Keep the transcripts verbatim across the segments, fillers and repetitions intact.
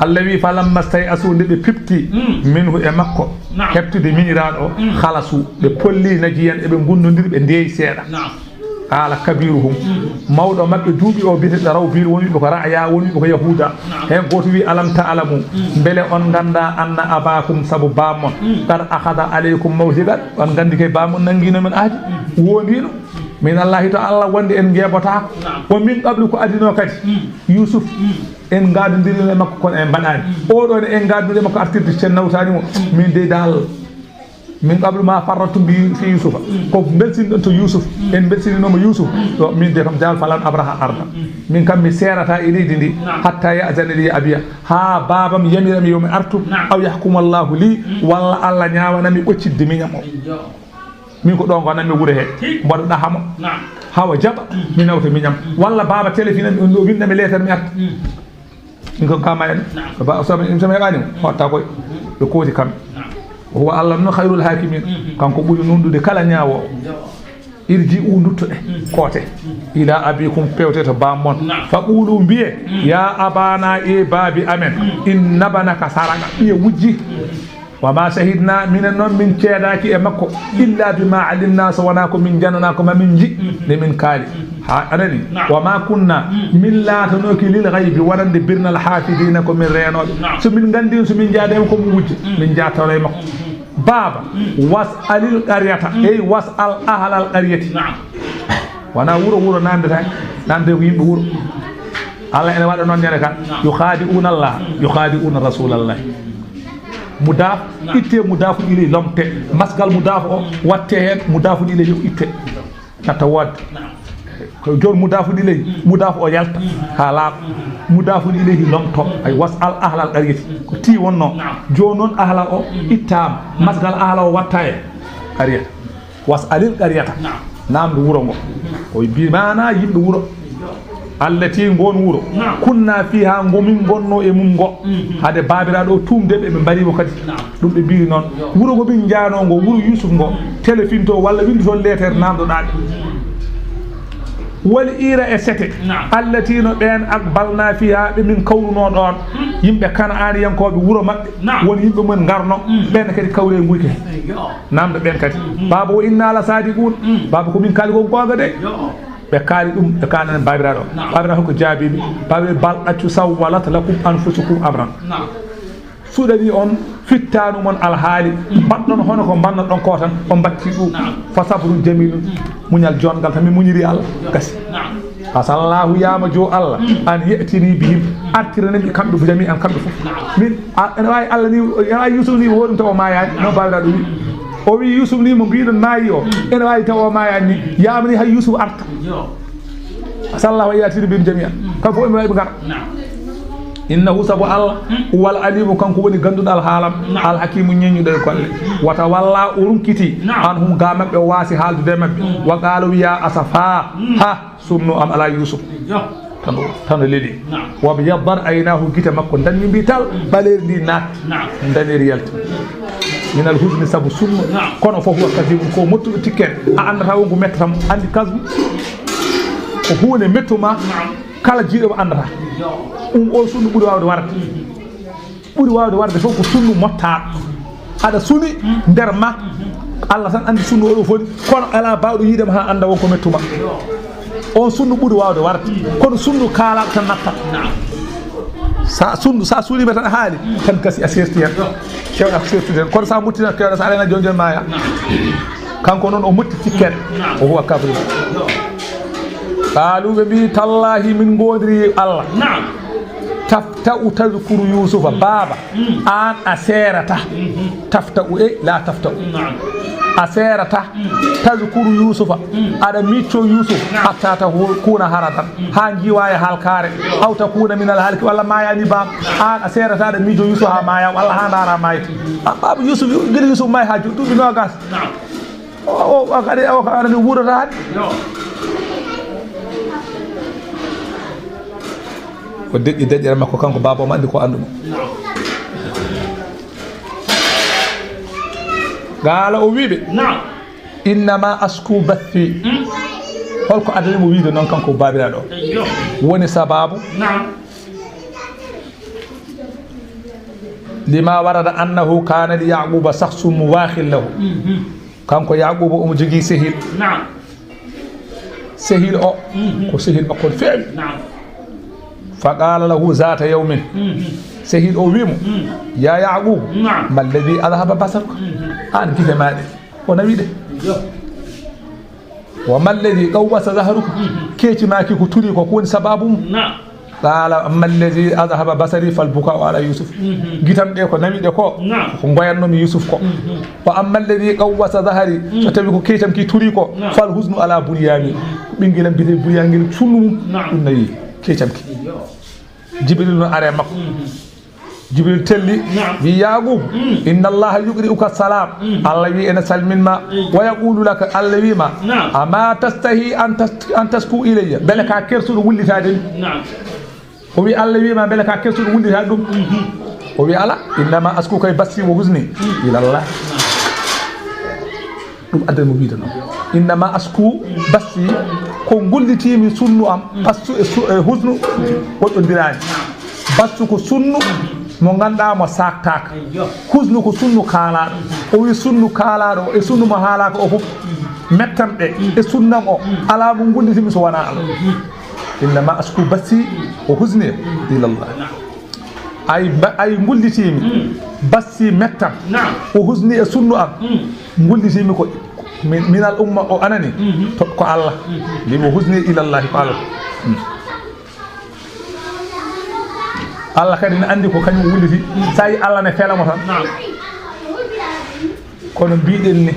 Allah wi, "Falamma stay'asu," nde ɓe pipti, Mm. "minhu," e makko, Naam. heɓtude miñiraaɗo o, Mm. "khalasu," ɓe polli najiyan, eɓe ngunndondiri, ɓe ndeeyi seeɗa. Naam. Qaala kabiiruhum, Mm. mawɗo maɓɓe duuɓi o, biyeteeɗo Rawbiil, won wiɓe ko Ra'ya, won wiɓe ko Yahuuda. Naam. Heen gooto wi, "Alam ta'lamu," Mm. mbele on nganndaa, "anna abaakum," sabu baam mon, Mm. "qad akhadha alaykum mawthiqan," on nganndi kay baam mon nanngiino men ahdi, Mm. woondiino. "Min Allahi," to Allah wonde, en ngeebotaako. Naam. "Wa min qablu," ko adinoo kadi. Mm. Yuusuf, Mm. en ngaadondirino e makko, kono en mbaɗaani. Mm. Oɗo ne en ngaadondiri e makko artirde, sen nawtaani mo. Mm. Min dey dal, "min qablu ma farrattum bi, fi Yuusufa." Mm. Ko mbelsinɗon to Yuusuf. Mm. En mbelsininooma Yuusuf. Mm. Ɗo min de kam dal, "falan abraha arda." Mm. Min kam mi seerata e leydi ndi. Naam. "Hatta ya'zana li abiya." Haa baabam yamira mi yo mi artu. Naam. "Aw yahkuma Allahu li." Mm. Walla Allah ñaawna mi ɓoccidde miñam o. Eyyo. Min ko ɗo ngonanmi wuro he. Hi. Mboɗo ɗahamo. Naam. Hawa jaɓa, Mm. mi nawta miñam. Mm. Walla baaba téléphone mi, on ɗo winndami leetar mi arta. Mm. Min ko gamayan. Naam. Ba, so mi, so mi heɓaani mo, hotta koy. Mm. Ɓe kooti kamɓe. Naam. O huwa Allah noon khayrul hakimin. Mm. Kanko ɓuri nunɗude kala ñaawoowo. Yo. "Irji'u," nduttoɗe, Mm. koote. Mm. "Ila abikum," pewte to baam mon. Naam. "Fa qulu," mbiye, Mm. "Ya abana," e baabi amen. Mm. "Inna banaka saraka," ɓiye wujji. Mm. "Wa ma shahidna," minen noon min ceedaaki e makko, "illa bima alimna," so wonaa ko min njananaa, ko ma min nji, Mm. nde min kaali. Mm. Ha, a nani? Naam. "Wa ma kunna," Mm. min laatanooki, "lil ghaybi," wonande birnal, "hafidina," ko min reenooɓe. Naam. So min nganndii, so min njaadaama ko mo wujja, Mm. min njaatoro e makko. Mm. Baaba, Mm. "Was'alil qaryata," Mm. ey, "was'al ahlal qaryati." Naam. Wonaa wuro, wuro naamndata, naamnde ko yimɓe wuro. Allah ene waɗa noon ñande kan. Naam. "Yukhadi'una Allah, Mm. yukhadi'una Rasulallah." Mudaaf, Naam. itte mudaafun ilayhi, lomte. Masgal mudaaf o, watte heen mudaafun ilayhi o itte. Natta woodde. Naam. Ko jooni mudaafun ilayhi, Mm. mudaaf o yalta, Mm. haa laaɓa. Mm. Mudaafun ilayhi lomto. Ay, "was'al ahlal qaryati." Ko tii wonno. Naam. Jooni noon ahla o Mm. ittaama. Mm. Masgal ahla o watta e qaryata. "Was'alil qaryata." Naam. Naamndu wuro ngo. Mm. O bi maana yimɓe wuro. Eyyo. "Allati," ngoon wuro. Naam. "Kunna fiha," ngo min ngonno e mum ngo. Mm. Hade baabiraaɗo o tuumde ɓe, ɓe mbarii mo kadi. Naam. Ɗum ɓe mbiiri noon. Yo. Wuro ngo min njaanoo ngo, wuro Yuusuf ngo, Mm. telefinto walla winndu toon leeter naamndoɗaa ɓe. Mm. "Wal ira," e sete. Naam. "Allati," no ɓeen, "aqbalna fiha," ɓe min kawrunoo ɗoon. Mm. Yimɓe Kanaaniyankooɓe wuro maɓɓe. Naam. Won yimɓe mum ngarno. Mm. Ɓeen kadi kawre e nguyka he. Eyyo. Naamnda ɓeen kadi. Mm. "Baaba, wa inna la sadiqun." Mm. "Baaba, ko min kaali ko goonga de." Yo. Ɓe kaali ɗum, ɓe kaalani baabiraaɗo. Naam. Baabiraaɗo ko jaabiiɓe. Baabiraaɗo, "Bal accu, sawwalat lakum anfusukum amran." Naam. Suuɗanii on fittaandu mon alhaali. Mm. Mbaɗɗon hono ko mbannoɗon ko tan, on mbattii ɗum. Naam. "Fa sabrun jamilun." Mm. Muñal joonngal tan, mi muñiri Allah. Yo. Gasi. Naam. "Asallahu," yaama jo Allah, Mm. "an ya'tini bihim," artirana mi kamɓe fof, jami'an kamɓe fof. Naam. Min, a, ene waawi Allah ni, ene waawi Yuusuf ni, hoɗum tawa maayaani, non baabiraaɗo wi. O wi Yuusuf ni mo mbiɗon maayi o, Mm. ene waawi tawa o maayaani ni, yaama ni hay Yuusuf arta. Yo. "Asallahu an ya'tini bihim jami'an." Mm. Kam fof ene waawi ɓe ngara. Naam. "Innahu," sabu Allah, Mm. "huwal alimu," kanko woni gannduɗo alhaalam, Naam. "al hakimu," ñeññuɗo e golle. Mm. "Wa tawalla," o runkiti, Naam. "anhum," ga maɓɓe, o waasi haaldude e maɓɓe. Mm. "Wa qaala," o wiya, "asafa," Mm. ha, sunnu am alaa Yuusuf. Yo. Tan o, tan o leli. Naam. "Wa biyaddat aynaahu," gite makko danni mbi tal, ɓaleeri ndi naatti. Naam. Ndaneeri yalti. "Minal huzni," sabu sunnu. Naam. "Kono fa huwa kazim," ko mottuɗo tikkere. A anndataa wonko mettata mo. Anndi kazmu? Ko huunde mettuma. Naam. Kala jiiɗo mo anndata. Yo. Ɗum o sunnu ɓuri waawde warde. Mm. Ɓuri waawde warde fof ko sunnu mottaaɗo. Aɗa suni nder ma, Allah tan anndi sunnu oɗo foti, kono alaa baawɗo yiide ma haa annda won ko mettuma. On sunnu ɓuri waawde warde, kono sunnu kaalaaɗo tan natta. Sa sunnu, sa suuniima tan a haali, tan gasi a seerti heen. Keewɗaa ko seertude heen. Kono sa mottinaa keewɗaa, sa alaa heen jooni jooni maaya. Kanko noon o motti tikkere, o huwa kafiri. Qaalu, ɓe mbi, tallaahi min ngoondirii Allah. Naam. Tafta'u tadhkuru Yuusufa, baaba, mm, aan a seerata. Mhm. Tafta'u e laa tafta'u. Naam. A seerata, mm, tadhkuru Yuusufa, mm, aɗa miccoo Yuusuf, naam, hattaa takuuna haradan, mm, haa njiiwaa e halkaare, aw takuuna minal haaliki, walla maayaa ni baaba. Aan a seerata aɗa miijoo Yuusuf haa maayaa, walla haa ndaaraa maayde. A baaba Yuusuf, gila Yuusuf maayi haa jooni duuɓi noogaas. Naam. O, o, o kadi, o kadi wuurata hade. Yo. O deƴƴi deƴƴere makko kanko baaba, omo anndi ko anndu mo. Naam. Qaala o wii ɓe, naam, innama ashku bathi. Hmm? Holko adani mo wiide noon kanko baabiraaɗo o? Yo. Woni sababu? Naam. Lima warada annahu kana li Yaquba shakhsun muwakhil lahu. Kanko Yaquba omo jogii sehil. Naam. Sehil o, ko sehil makko on feewi. Naam. Fa qala lahu zata yawmin. Sehil o wiimo, ya Yaqub, naam, ma alladhi adhhaba basaruka? An gite ma ɗe, ko nawi ɗe? Yo. Wa ma alladhi qawwasa zahruka? Keeci ma ki ko turi ko, ko woni sababu mum? Naam. Qala amma alladhi adhhaba basari fal buka'u ala Yusuf. Gitam ɗe ko nawi ɗe ko, naam, ko ngoyannomi Yusuf ko. Wa amma alladhi qawwasa zahri, so tawi ko keeci am ki turi ko, naam, fal huznu ala Bunyamin. Ɓinngel am biyetee Bunyamin ngel sunnu mum, naam, ɗum nawi keeci am ki. Yo. Jibril no are makko. Jibril telli, naam, wi Yaqub, inna Allaha yuqri'uka salam. Allah wi ene salmin ma. Wa yaqulu laka, Allah wi ma, naam, ama tastahi an tas-, an tasku ilayya? Mbele ka kersuɗo wullitaade mi? Naam. O wi Allah wi ma, mbele ka kersuɗo wullitaade ɗum? O wi ala, innama asku kay bassi wa huzni ila Allah. Ɗum addani mo wiide noon. Innama asku bassi, ko ngullitiimi sunnu am, bassu e su-, e husnu woɗɗondiraani. Bassu ko sunnu mo ngannduɗaa mo saaktaaka. Husnu ko sunnu kaalaaɗo. O wi sunnu kaalaaɗo o e sunnu mo haalaaka o fof, mettam ɗe e sunnam o, alaa mo ngullitiimi so wonaa Allah. Innama asku bassi o husni ilallah. Ay ba-, ay ngullitiimi, bassi mettam, o husni e sunnu am. Ngullitiimi ko min, minal umma o anani, to, ko Allah. Mbi mo husni ilallahi ko Allah. Allah kadi ne anndi ko kañum wulliti. Sa yi Allah ne fela mo tan. Naam. Kono mbiɗen ni,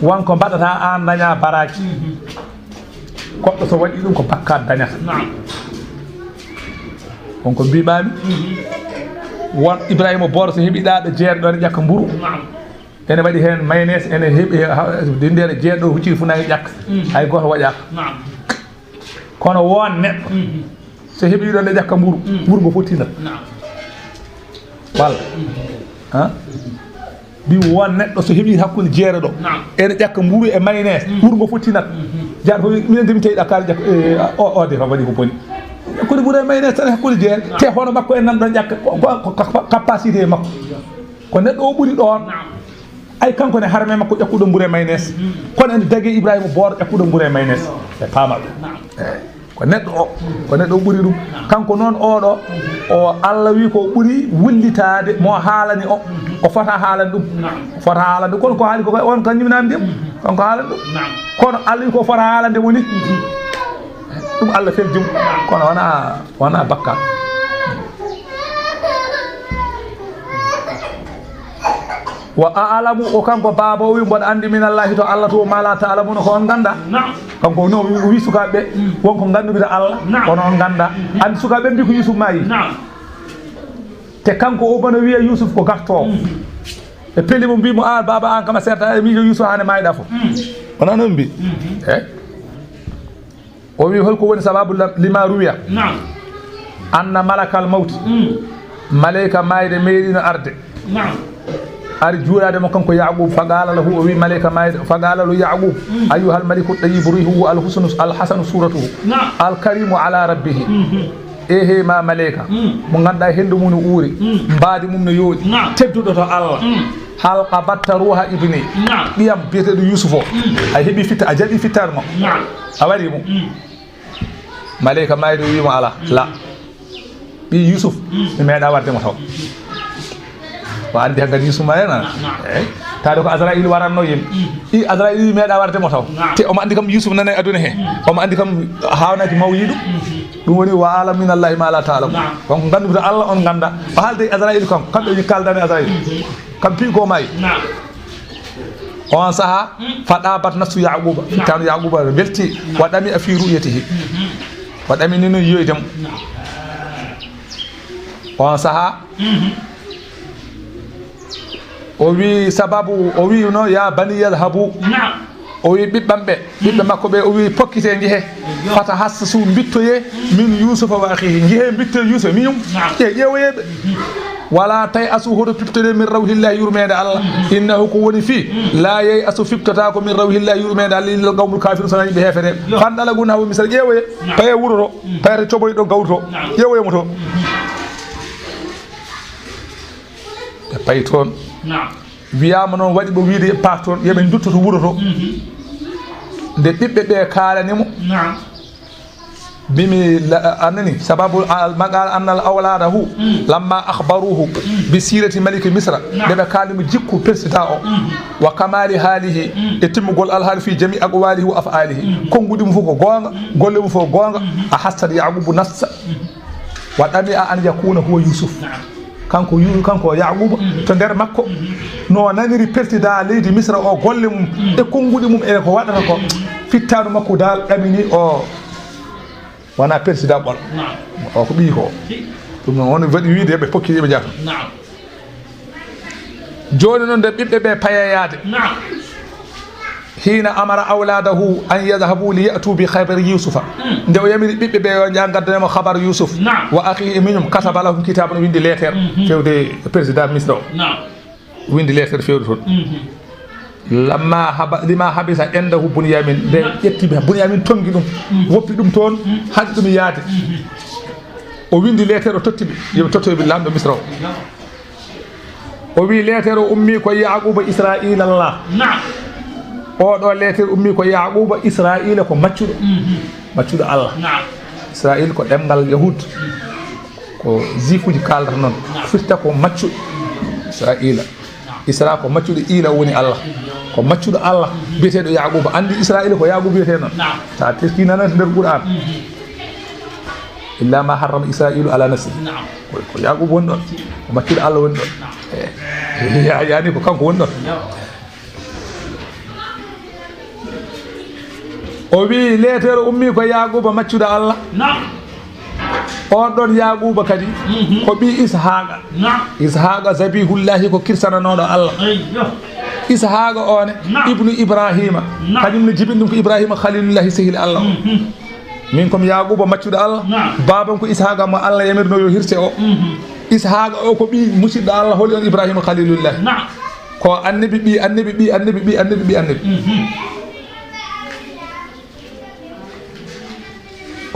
won ko mbaɗata an daña baraji. Goɗɗo so waɗi ɗum ko bakkat dañata. Naam. Won ko mbiɓami. Won Ibrahima Booro so heɓi ɗaɗo jeere ɗo ne ƴakka mburu. Naam. Ene waɗi heen mayonnaise, ene heɓi ha-, dindeere jeeɗo hucciri funaange ƴakka. Hay gooto waɗaaka. Naam. Kono won neɗɗo, so heɓi ɗo nde ƴakka mburu, mburu ngo fottinat. Naam. Walla? Ha? Mbi won neɗɗo so heɓi hakkunde jeere ɗo, naam, ene ƴakka mburu e mayonnaise, mburu ngo fottinat. Jaaɗo fof, minen de min tawi ɗakkaade ƴakka, e, o, o de kam waɗi ko boni. Ƴakkude mburu e mayonnaise tan e hakkunde jeere. Naam. Te hono makko en nan ɗon ƴakka, ko, ko, ko, ko capacité makko. Ko neɗɗo o ɓuri ɗon. Naam. Ay, kanko ne harme makko ƴakkuɗo mburu e mayonnaise. Kono ene dagi Ibrahima Booro ƴakkuɗo mburu e mayonnaise. Ɓe paama ɗum. Naam. Eey. Ko neɗɗo o, ko neɗɗo o ɓuri ɗum. Kanko noon oɗo, o Allah wi ko ɓuri wullitaade mo haalani o. O fota haalani ɗum. Naam. O fota haalani ɗum. Kono ko haali ko kay on kan ñiminaani ɗum. Kanko haalani ɗum. Naam. Kono Allah wi ko fota haalande woni. Ɗum Allah feldi mo. Kono wona, wona bakka. Wa a'lamu, o kanko baaba o wi mboɗo anndi min Allahi to Allah to ma la ta'lamuna ko on ngannda. Naam. Kanko no o wi sukaaɓe, won ko nganndu-mi to Allah, naam, kono on ngannda. Anndi sukaaɓe mbi ko Yusuf maayi. Naam. Te kanko o bano wiya Yusuf ko gartoowo. Ɓe peli mo mbi mo, "An baaba an kama serta e miijo Yusuf hane maayɗa fof." Wona noon mbi? Eh? O wi, holko woni sababu lam-, lima ruwiya? Naam. Anna malakal mawti. Mm. Maleyka maayde meeɗino arde. Naam. Ari juuraade mo kanko Yaqub, fa qala lahu, o wi maleyka maayde, fa qala lahu Yaqub, ayyuhal maliku tayyibu rihuhu al husnu, al hasanu suratuhu. Naam. Al karimu ala rabbihi. Mhm. Ehe ma maleyka, mo ngannduɗaa henndu mum no uuri, mbaadi mum no yooɗi, naam, tedduɗo to Allah. Hal qabatta ruha ibni. Naam. Ɓiyam biyeteeɗo Yusuf o. A heɓi fitta, a jaɓi fittaare makko. Naam. A wari mo. Maleyka maayde o wiimo, "Alaa, la." Ɓii Yusuf, mi meeɗa warde mo taw. O anndi hankadi Yusuf maayana. Naam, naam. Eey. Taade ko Azrail waranno yim. I Azrail meeɗa warde mo taw. Naam. Te omo anndi kam Yusuf nana e aduna he. Omo anndi kam haawnaki mawyiɗo. Ɗum woni wa a'lamu min Allahi ma la ta'lamu. Naam. Kon nganndu-mi to Allah on ngannda. O haalde e Azrail kam, kamɓe woni kaldani Azrail. Kam fii ko maayi. Naam. On saha, fa ɗabat nafsu Yaquba. Naam. Fittaandu Yaquba welti, wa ɗami a fi ru'yatihi. Wa ɗami ni no yiyoyde mo. Naam. On saha, o wi sababu, o wi no, "Ya bani yadhhabu." Naam. O wi ɓiɓɓam ɓe, ɓiɓɓe makko ɓe, o wi, "Pokkite, njehe. Fatahassasu, mbittoye, min Yusufa wa akhihi. Njehe, mbittoye Yusuf, miñum. Naam. Ƴe-, ƴeewoye ɓe. Wala tay'asu, hoto piɓtode, min rawhillahi, yurmeende Allah. Innahu, ko woni fii, la yay'asu, fiɓtata ko min rawhillahi, yurmeende Allah, illa al qawmul kafirun, sona yimɓe heefereɓe." Yo. Fandala gun hawo misal, ƴeewoye. Naam. Paye wuro to, paye to coboy ɗo gawri to. Naam. Ƴeewoye mo to. Payi toon. Wiyaama noon, waɗi mo wiide paat toon, yo ɓe ndutto to wuro to. Nde ɓiɓɓe ɓe kaalani mo, bimi annani sababu al-maqal anna al-awladahu lamma akhbaruhu bi sirati maliki Misra, nde ɓe kaalni mo jikku président o, wa kamali halihi, e timmugol alhaali fi jami aqwalihi wa af'alihi. Konnguɗi mum fof ko goonga, golle mum fof ko goonga. A hassat Yaqubu nafsa. Wa ɗami a an yakuna huwa Yusuf. Kanko Yu-, kanko Yaquba, to nder makko, no naniri président leydi Misra o, golle mum e konnguɗi mum e ko waɗata ko, fittaandu makko dal ɗamini o wona président ɓolo. O ko ɓiyi ko. Ɗum noon woni waɗi wiide ɓe pokki ɓe jaato. Jooni noon, nde ɓiɓɓe ɓe payayaade. Hina amara awladahu an yadhabu li ya'tu bi khabari Yusufa. Nde o yamiri ɓiɓɓe ɓe yo njaha ngaddane mo khabar Yusuf. Wa akhi, e miñum, kataba lahum kitaban, o windi leeter fewde président Misra o. Windi leeter fewde toon. Lamma haba-, lima habisa indahu Bunyamin. Nde ƴetti ɓe, Bunyamin tongi ɗum, woppi ɗum toon, haɗi ɗum yaade. O windi leeter, o totti ɓe, yo ɓe tottoy ɓe laamɗo Misra o. O wi leeter o ummi ko Yaquba Israila Allah. Naam. O ɗo leeter ummi ko Yaquba Israila, ko maccuɗo. Maccuɗo Allah. Naam. Israil ko ɗemngal Yahud. Ko juifuji kaalata noon. Naam. Firta ko maccuɗo Israila. Naam. Isra ko maccuɗo ila woni Allah. Ko maccuɗo Allah biyeteeɗo Yaquba. Anndi Israila ko Yaquba wiyetee noon. Naam. Sa teski nanata nder Qur'an. Illa ma harrama Israilu ala nafsi. Naam. Ko, ko Yaquba woni ɗon. Ko maccuɗo Allah woni ɗon. Naam. Eh, ya-, yani ko kanko woni ɗon. Naam. O wi leeter ummi ko Yaquba maccuɗo Allah. Naam. On ɗon Yaquba kadi ko ɓii Ishaqa. Naam. Ishaqa zabihullahi, ko kirsananooɗo Allah. Eyyo. Ishaqa o ne, naam, ibnu Ibrahima. Naam. Kañum ne jibini ɗum ko Ibrahima khalilullahi, sehil Allah o. Min ko mi Yaquba maccuɗo Allah. Naam. Baabam ko Ishaqa mo Allah yamirno yo hirse o. Ishaqa o ko ɓii musidɗo Allah, holi on Ibrahima khalilullahi. Naam. Ko annabi ɓii annabi ɓii annabi ɓii annabi ɓii annabi.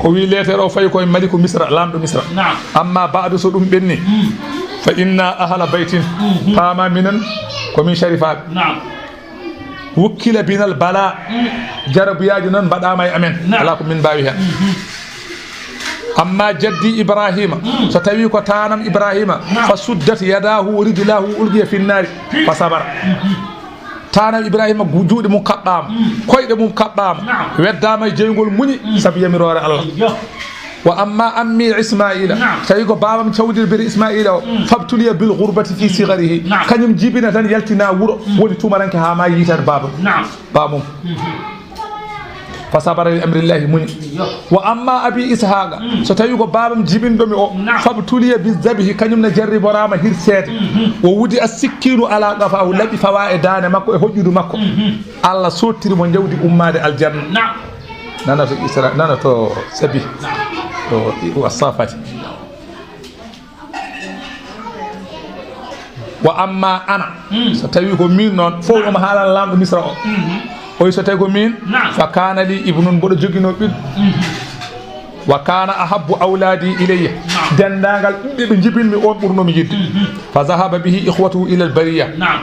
O wi leeter o fayi koye maliku Misra, laamɗo Misra. Naam. Amma ba'du, so ɗum ɓenni, fa inna ahla baytin, paama minen ko min sharifaaɓe. Naam. Wukkila binal bala, jarabuyaaji noon mbaɗaama e amen. Naam. Alaa ko min mbaawi heen. Amma jaddi Ibrahima, so tawi ko taanam Ibrahima, naam, fa suddat yadahu wa rijlahu ulqiya fi nnaari, fa sabara. Taanam Ibrahima gu-, juuɗe mum kaɓɓaama, koyɗe mum kaɓɓaama, naam, weddaama e jeyngol, muñi sabu yamiroore Allah. Eyyo. Wa amma ammi Ismaila, naam, tawi ko baabam cawdir biri Ismaila o, fabtuliya bil ghurbati fi sigharihi. Naam. Kañum jibina tan yaltina wuro, woni tumaranke haa ma yiitan baabam. Naam. Baabam. Fa sabara li amrillahi, muñi. Wa amma abi Ishaqa, so tawi ko baabam jibinɗo mi o, naam, fabtuliya bi zabihi, kañum ne jarriboraama hirseede. O wudi a sikkinu ala qafahu, laɓi fawa e daande makko e hoƴƴudu makko. Allah sottiri mo jawdi ummaade aljanna. Naam. Nana to Isra, nana to Sabi. Naam. To Wasafati. Wa amma ana, so tawi ko min noon, fof omo haalana laamɗo Misra o. O wi so tawi ko min, naam, fa kana li ibnun, mboɗo joginoo ɓiɗɗo. Wa kana ahabbu awladi ilayya. Naam. Denndaangal ɓiɓɓe ɓe njibinmi on ɓurnoomi yiɗde. Fa zahaba bihi ikhwatuhu ila al bariya. Naam.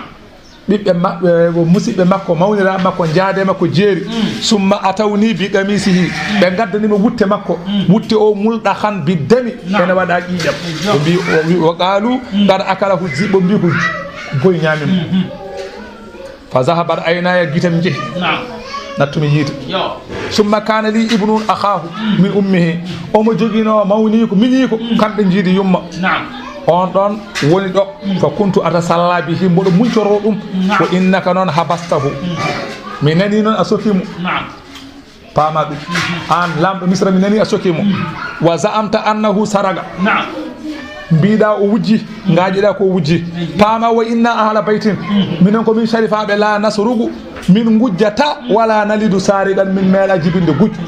Ɓiɓɓe maɓɓe, musidɓe makko, mawniraaɓe makko, njaade makko jeeri. Summa atawni bi qamisihi. Ɓe ngaddani mo wutte makko. Wutte o mulɗa han bi dami. Naam. Ene waɗa ƴiiƴam. Ɓe mbi, o wi, wa qalu, qad akalahu dhi'b, ɓe mbi ko boy ñaami mo. Fa zahabat aynaya, gite am njehi. Naam. Nattumi yiide. Yo. Summa kana li ibnun akhahu min ummihi. Omo joginoo mawniiko, miñiiko, kamɓe njiidi yumma. Naam. On ɗon woni ɗo. Fa kuntu atasalla bihi, mboɗo muñcoroo ɗum. Naam. Wa innaka noon habastahu. Mi nani noon a soki mo. Naam. Paama ɗum. An laamɗo Misra, mi nani a soki mo. Wa za'amta annahu saraqa. Naam. Mbiɗa o wujji, ngaƴiɗa ko wujji. Paama wa inna ahla baytin. Minen ko min sharifaaɓe, la nasruqu. Min ngujjata, wala nalidu sariqan, min meeɗa jibinde gujjo.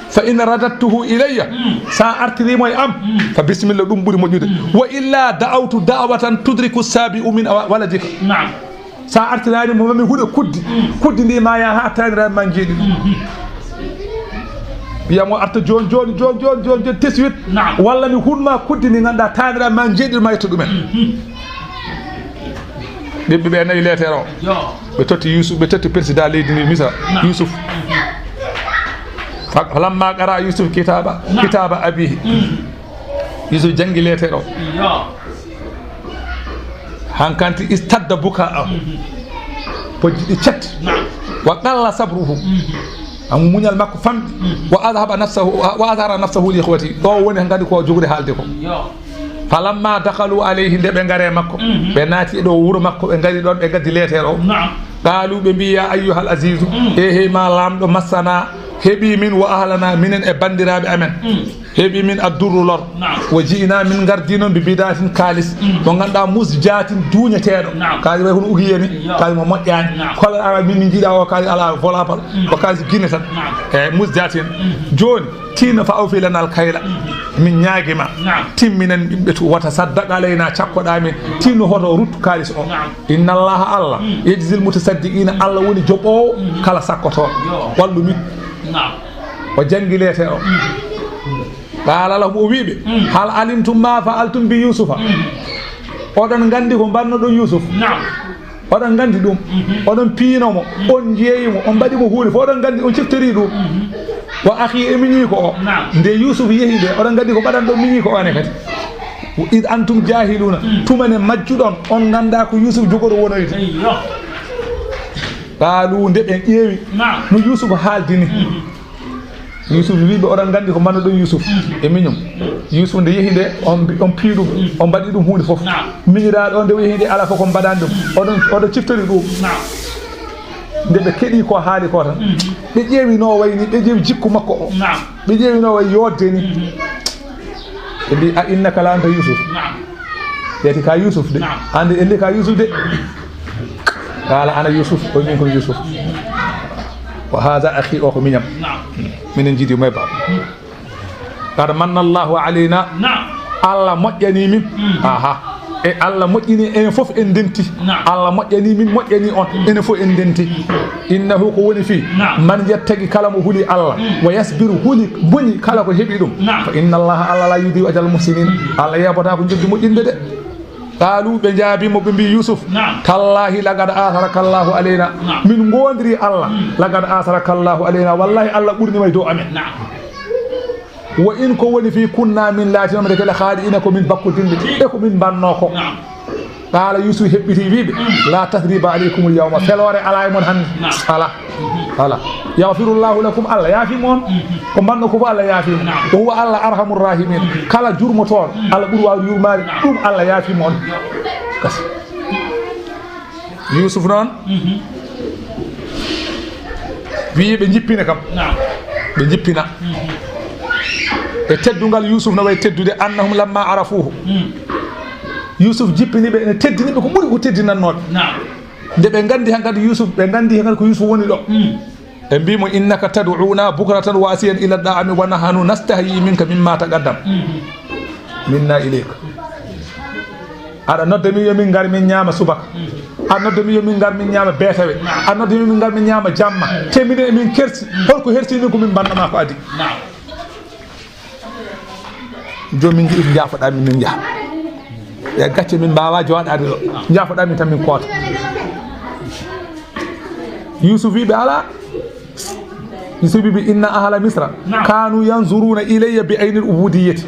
Fa in radattuhu ilayya, sa artirimo e am, fa bismillah, ɗum ɓuri moƴƴude. Wa illa da'awtu da'watan tudriku sabi'u min wa-, waladika. Naam. Sa artirani mo, mami huɗo kuddi, kuddi ndi ma yaha ha taaniraaɓe ma njeeɗiɗo. Wiyamo arta joni, joni, joni, joni, joni, joni, teswit. Naam. Walla mi hunma kuddi ndi ganduɗa taaniraaɓe ma njeeɗiɗo ma yetto ɗumen. Ɓiɓɓe ɓe nawi leetere o. Yo. Ɓe totti Yusuf, ɓe totti président leydi ndi Misra, Naam. Yusuf. Fa-, falamma qara Yusuf kitaba, Naam. Kitaba abihi. Mm. Yusuf janngi leetere o. Yo. Hankanti istadda buka am. Mhm. Bojji ɗi cet. Naam. Wa qalla sabruhu. Mhm. Am muñal makko famɗi. Mhm. Wa azhaba nafsahu, wa azhara nafsahu li ikhwati. Ɗo woni hankadi ko jogude haalde ko. Yo. Falamma dakhalu alayhi, nde ɓe ngare makko, Mhm. ɓe naati e ɗo wuro makko, ɓe ngari ɗon, ɓe gaddi leetere o. Naam. Qalu, ɓe mbi, ya ayyuhal azizu, Mm. e hey ma laamɗo, massana, heɓi min wa ahlana, minen e banndiraaɓe amen. Mm. Heɓi min addurru lor. Naam. Wa ji'na, min ngardi noon bi bidaatin kaalis. Mm. Mo ngannduɗaa musjaatin duuñeteeɗo. Naam. Kaalis way hono ugiye ni. Yo. Kaalis mo moƴƴaani. Naam. Kola ala min min jiiɗa o kaalis ala volable. Mm. Ko kaalis Guinée tan. Naam. E musjaatin. Mm. Jooni, tinno fa awfi lana al kayla. Mm. Min ñaagi ma. Naam. Timminen ɓiɓɓe tu wata saddaq alayna cakkoɗaa min. Tinno hoto ruttu kaalis o. Naam. Inna Allaha Allah, Mm. yajzil mutasaddiqina, Allah woni joɓoowo Mm. kala sakkotooɗo. Yo. Wallu min. Naam. O janngi leetere o. Mm. Qala lahum, o wii ɓe, Mm. hal alimtum ma fa'altum bi Yusufa? Mm. Oɗon nganndi ko mbannoɗon Yusuf? Naam. Oɗon nganndi ɗum? Mhm. Oɗon piino mo, Mm. on jeeyi mo, on mbaɗi mo huunde fof, oɗon nganndi, on ciftori ɗum. Mhm. Wa akhi, e miñiiko o. Naam. Nde Yusuf yehi nde, oɗon nganndi ko mbaɗanɗon miñiiko o ne kadi? Wa id antum jahiluna, Mm. tuma ne majjuɗon, on nganndaa ko Yusuf jogori wonoyde. Eyyo. Qaalu, nde ɓe ƴeewi Naam. no Yusuf haaldini. Mhm. Yusuf wii ɓe, oɗon nganndi ko mbannoɗon Yusuf e miñum. Yusuf nde yehi nde, on mbi-, on pii ɗum, on mbaɗi ɗum huunde fof. Naam. Miñiraaɗo on nde o yehi nde, alaa fof ko mbaɗaani ɗum. Oɗon, oɗon ciftori ɗum. Naam. Nde ɓe keɗii ko haali ko tan, Mhm. ɓe ƴeewi no o wayi ni, ɓe ƴeewi jikku makko o. Naam. Ɓe ƴeewi no o wayi yodde ni. Mhm. Ɓe mbi, a innaka la anta Yusuf? Naam. Ɓe ti ka Yusuf de. Naam. Ande en de ka Yusuf de. Qala ana Yusuf, o min ko Yusuf. Wa hadha akhi, o ko miñam. Naam. Minen jiidi mo e baaba. Qad manna Allahu alayna. Naam. Allah moƴƴani min. Mm. Aha. E Allah moƴƴini en fof en ndenti. Naam. Allah moƴƴani min, moƴƴani on. Mm. Enen fof en ndenti. Mm. Innahu, ko woni fii. Naam. Man yattaqi, kala mo huli Allah. Mm. Wa yasbir, huli, muñi kala ko heɓi ɗum. Naam. Fa inna Allaha, Allah la yudhi'u ajral muhsinin. Mm. Allah yeeɓataa ko njoɓdi moƴƴinɓe de. Qaalu, ɓe njaabii mo, ɓe mbii Yuusuf, Naam. Tallaahi laqad aatharaka Allaahu alaynaa. Naam. Min ngoondirii Allah, Mm. laqad aatharaka Allaahu alaynaa. Wallaahi Allah ɓurni ma e dow amen. Naam. Wa in, ko woni fii, kunnaa, min laatinooma de kala khaati'iina, ko min bakkodinɓe, e ko min mbannoo ko. Naam. Qaala, Yuusuf heɓɓitii wii ɓe, Mm. Laa tasriiba alaykumul yawma, feloore alaa e mon hannde. Naam. Alaa. Alaa. Yaghfirullaahu lakum, Allah yaafii mo on. Mm. Ko mbannoo ko fof Allah yaafii mo. Naam. Wa huwa Allah arhamur raahimiin. Mm. Kala jurmotooɗo, Mm. Allah ɓuri waawde yurmaade, Naam. ɗum Allah yaafii mo on. Kasi. Yuusuf noon, Mhm. wii ɓe njippina kam. Naam. Ɓe njippina. Mhm. E teddungal Yuusuf no wayi teddude, annahum lamma arafuuhu. Mm. Yuusuf jippini ɓe, ene teddini ɓe ko ɓuri ko teddinannooɓe. Naam. Nde ɓe nganndi hankadi Yuusuf, ɓe nganndi hankadi ko Yuusuf woni ɗo. Mm. Ɓe mbii mo, innaka tad'uuna bukratan wa asiyan ila da'ami wa nahnu nastahyi minka mimma taqaddam. Mhm. Minna ilayka. Aɗa nodda min yo min ngar min ñaama subaka. Mhm. Aɗa nodda min yo min ngar min ñaama beetawe. Naam. Aɗa nodda min yo min ngar min ñaama jamma. Te minen emin kersi. Mhm. Holko hersi min ko min mbanna ma ko adi? Naam. Jooni min njiɗi njaafoɗaa min, min njaha. E gacce min mbaawaa jooɗaade ɗo. Njaafoɗaa min tan min koota. Yuusuf wii ɓe, alaa. Yuusuf wii ɓe, inna ahla Misra Naam. kaanu yanzuruuna ilayya bi aynil ubuudiyyati.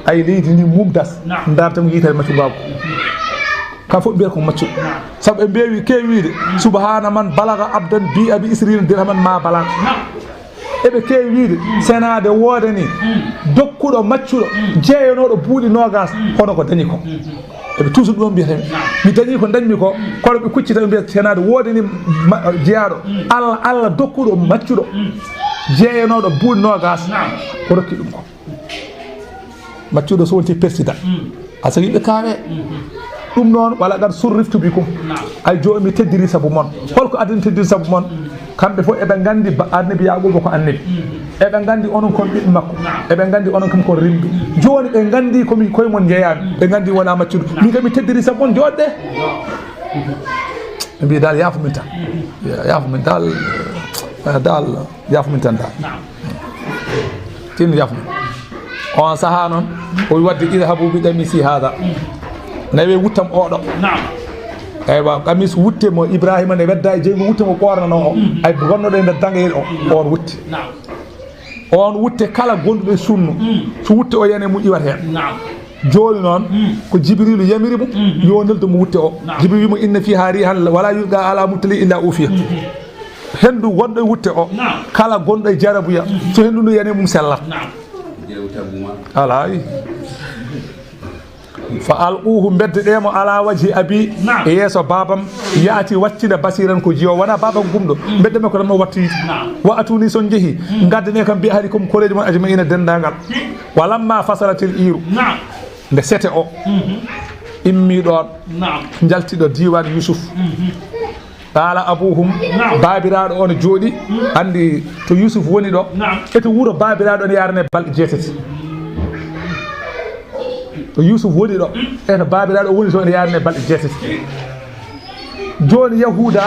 Ay leydi ndi mum das. Naam. Ndaar tan yitere maccungaagu. Ka fof mbiyata ko maccu. Naam. Sabu ɓe mbeewi keewi wiide, subhaana man balaga abdan bi'a bi isriina dirhaman ma balaga. Naam. Eɓe keewi wiide, senaade woodani dokkuɗo maccuɗo, jeeyanooɗo buuɗi noogaas, hono ko dañi ko. Eɓe toujours ɗum mbiyata mi, mi dañi ko dañmi ko, kono ɓe kuccita ɓe mbiyata senaade woodani ma-, jeyaaɗo, Allah, Allah dokkuɗo maccuɗo, jeeyanooɗo buuɗi noogaas, o rokki ɗum ko. Maccuɗo so wonti président. Mm. A sagi ɓe kaawe. Mhm. Ɗum noon, wala qad surriftu bikum. Naam. Ay jooni mi teddiri sabu mon. Holko addi mi teddiri sabu mon? Mm. Kamɓe fof eɓe nganndi ba-, annabi Yaaquuba ko annabi. Mm. Eɓe nganndi onon kon ɓiɓɓe makko. Naam. Eɓe nganndi onon kam kon rimɓe. Mm. Jooni ɓe nganndi ko mi koye mon njeyaami. Mm. Ɓe nganndi wonaa maccuɗo. Naam. Min kam mi teddiri sabu mon jooɗde. Ɓe mbii dal yaafu min tan. Mm. Ya-, yaafu min dal, eh, dal. Yaafo min tan dal. Naam. Tin yaafo min. On sahaa noon, o wi wadde, idhabu bi qamisi haadha. Nawe wuttam oɗo. Naam. Eywa, kamis wutte mo Ibrahima ne wedda e jeygu wutte mo ɓornanoo o. Ay, gonnoɗo e nder dangeyel o, on wutte. On wutte kala gonduɗo e sunnu. So wutte o yani e mum iwat heen. Jooni noon, ko Jibriilu yamiri mo, yo neldu mo wutte o. Jibriilu wi mo, "Inna fiha rihan wala yulqa ala mubtali illa ufiya." Henndu wonɗo e wutte o, kala gonɗo e jarabuya, so henndu ndu yani e mum sellat. Alaa. Fa alquhu, mbeddeɗe mo ala wajhi abi, e yeeso babam, yaati wattida basiran ko jiyo, wona babam gumɗo, mbedde makko tan mo wattoyde. Wa atuni, son jehi, ngaddane kam bi ahlikum koreeji mon ajmaina denndaangal. Wa lamma fasalatil iru, nde sete o immi ɗon, njalti ɗo diiwaan Yusuf. Qala abuhum, baabiraaɗo o ne jooɗi, anndi to Yusuf woni ɗo, e to wuro baabiraaɗo ne yaarane balɗe jeetati. To Yusuf woni ɗo, e to baabiraaɗo woni to ne yaarane balɗe jeetati. Jooni Yahuuda,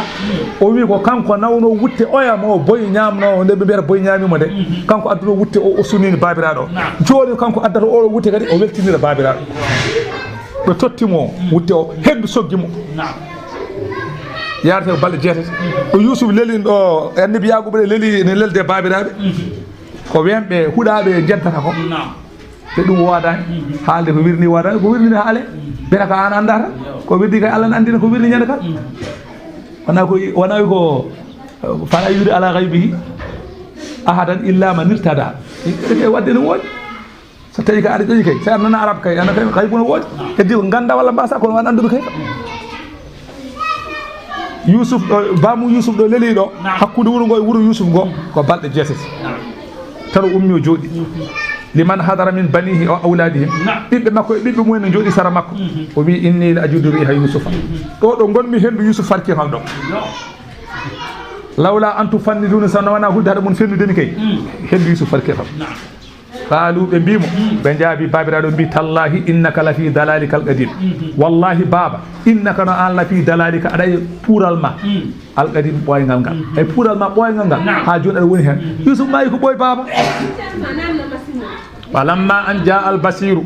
o wi ko kanko nawno wutte oya mo boy ñaamno, nde ɓe mbiyata boy ñaami mo nde. Kanko adduno wutte o, o sunini baabiraaɗo o. Jooni kanko addata oɗo wutte kadi, o weltinira baabiraaɗo. Ɓe totti mo wutte o, henndu soggi mo. Yaarata ko balɗe jeetati. Ɗo Yusuf leli ɗo, annabi Yaquba ɗo leli, ne lelde baabiraaɓe. Ko wemɓe huɗaaɓe njeddata ko. Te ɗum woodaani. Haalde ko wirni woodaani, ko wirni ne haale. Mbiyata ko aan anndata. Ko wirdi kay, Allah ne anndina ko wirni ñande kala. Wona ko, wona ko, fala yuzhiru ala ghaybihi ahadan illa man irtada. Ɓe waɗde no woodi. So tawi ko aɗa ƴoƴi kay, so aɗa nana arab kay, ana kay, kay kono woodi. Heddi ko ganda walla mbasa, kono wan annduɓe kay. Yusuf ɗo, baamu Yusuf ɗo leli ɗo, hakkunde wuro ngo e wuro Yusuf ngo, ko balɗe jeetati. Tan o ummi o jooɗi. Liman hadara min banihi wa awladihim. Ɓiɓɓe makko e ɓiɓɓe mumen no jooɗi sara makko. O wi, "Inni la ajidu riha Yusufa." Ɗo, ɗo ngonmi, hendu Yusuf farki kam ɗo. Lawla an tufanniduni, so wona hulde haɗa mon fennude mi kay. Hendu Yusuf farki kam. Qaalu, ɓe mbii mo, ɓe njaabi baabiraaɗo, mbii, "Tallahi innaka la fi dalalika alqadim." Wallahi baaba, innaka, no aan, la fi dalalika, aɗa e puural ma alqadim ɓooyngal ngal. E puural ma ɓooyngal ngal, haa jooni aɗa woni heen. Yusuf maayi ko ɓooy baaba. Falamma an jaa al basiru,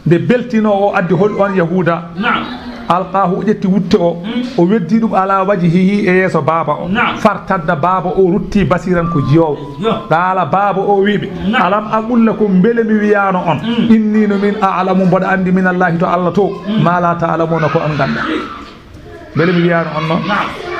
nde beltinoowo o addi hol on Yahuuda, alqaahu, o ƴetti wutte o, o weddi ɗum ala wajhihi, e yeeso baaba o. Fartadda, baaba o rutti basiran ko jiyoowo. Qaala, baaba o wii ɓe, alam aqul lakum, mbele mi wiyaano on, inni, no min, a'lamu, mboɗo anndi, min Allahi, to Allah to, ma la ta'lamuna, ko on nganndaa. Mbele mi wiyaano on noon?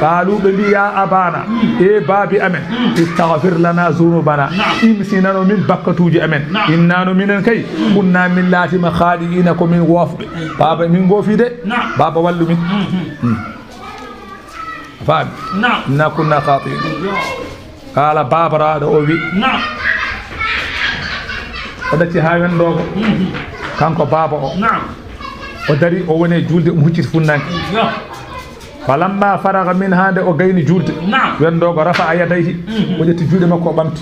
Qaalu, ɓe mbii, ya abana, e baabi amen, istaghfir lana zunubana, imsinano min bakkatuuji amen, inna, no minen kay, kunna, min laatima, khadi'ina, ko min woofɓe. Baaba, min goofi de. Baaba, wallu min. Faami? Inna kunna khati'in. Qaala, baabiraaɗo o wi, o ɗacci haa wendoogo. Kanko baaba o. O dari, o woni e juulde, omo hucciti funnaanke. Falamma faraga minha, nde o gayni juulde, wendoogo, rafa'a yadayhi, o ƴetti juuɗe makko, o ɓamti.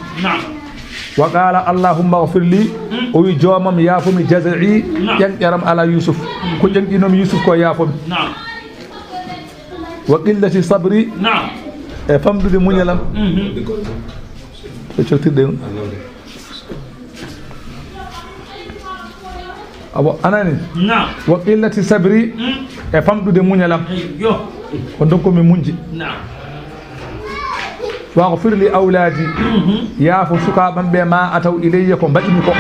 Wa qaala, "Allahumma ighfir li." O wi, "Joomam, yaafo mi, jaza'i, ƴanƴeram ala Yusuf. Ko ƴanƴinomi Yusuf ko, yaafo mi." Wa qillati sabri, e famɗude muñalam. E coftirɗe ɗum. Awa, anani? Wa qillati sabri, e famɗude muñalam. Ko donc mi muñji. Waghfir li awladi, yaafo sukaaɓam ɓe, ma ataw ilayya, ko mbaɗimi ko.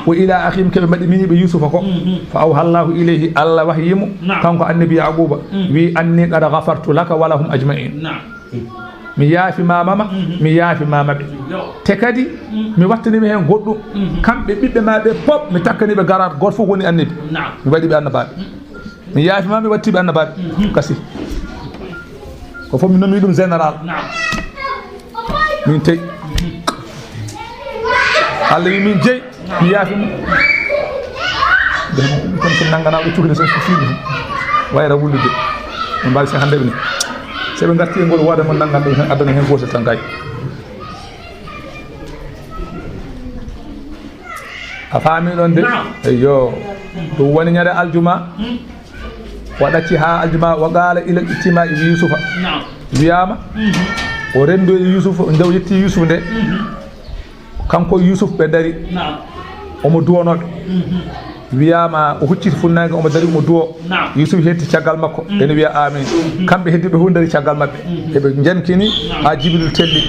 Wa ila akhim, keɓe mbaɗi mini ɓe Yusufa ko. Fa awha Allahu ilayhi, Allah wahyi mo, kanko annabi Yaquba, wi, anni qad ghafartu laka wa lahum ajma'in. Mi yaafi ma mama, mi yaafi ma maɓe. Te kadi, mi wattani ɓe heen goɗɗum. Kamɓe ɓiɓɓe ma ɓe pop, mi takkani ɓe garaat, gooto fof woni annabi. Mi waɗi ɓe annabaaɓe. Mi yaafi ma, mi watti ɓe annabaaɓe. Kasi. Ko fof mi nomi ɗum général. Min tey. Allah wi min jeyi. Mi yaafi mo. Ɗum tan ko nanngana ɓe cukde so fiiɗi. Wayra wullude. No mbaali sen hannde ɓe ni. So ɓe ngarti e ngol wooda mo nanngan ɗum heen, addana heen gootel tan kay. A faami ɗon de? Eyyo. Ɗum woni ñande aljuma. Wa ɗacci haa aljuma, wa qaala ila ijtima'i Yusufa. Wiyaama. O renndo e Yusuf, nde o yetti Yusuf nde. Kanko Yusuf ɓe dari. Naam. Omo duwonoo ɓe. Mhm. Wiyaama o hucciti funnaange, omo dari, omo duwo. Naam. Yuusuf hetti caggal makko, mhm, ene wiya, "Aamiin." Mhm. Kamɓe heddiiɓe fof ndari caggal maɓɓe. Mhm. Eɓe njankini, naam, haa Jibril telli.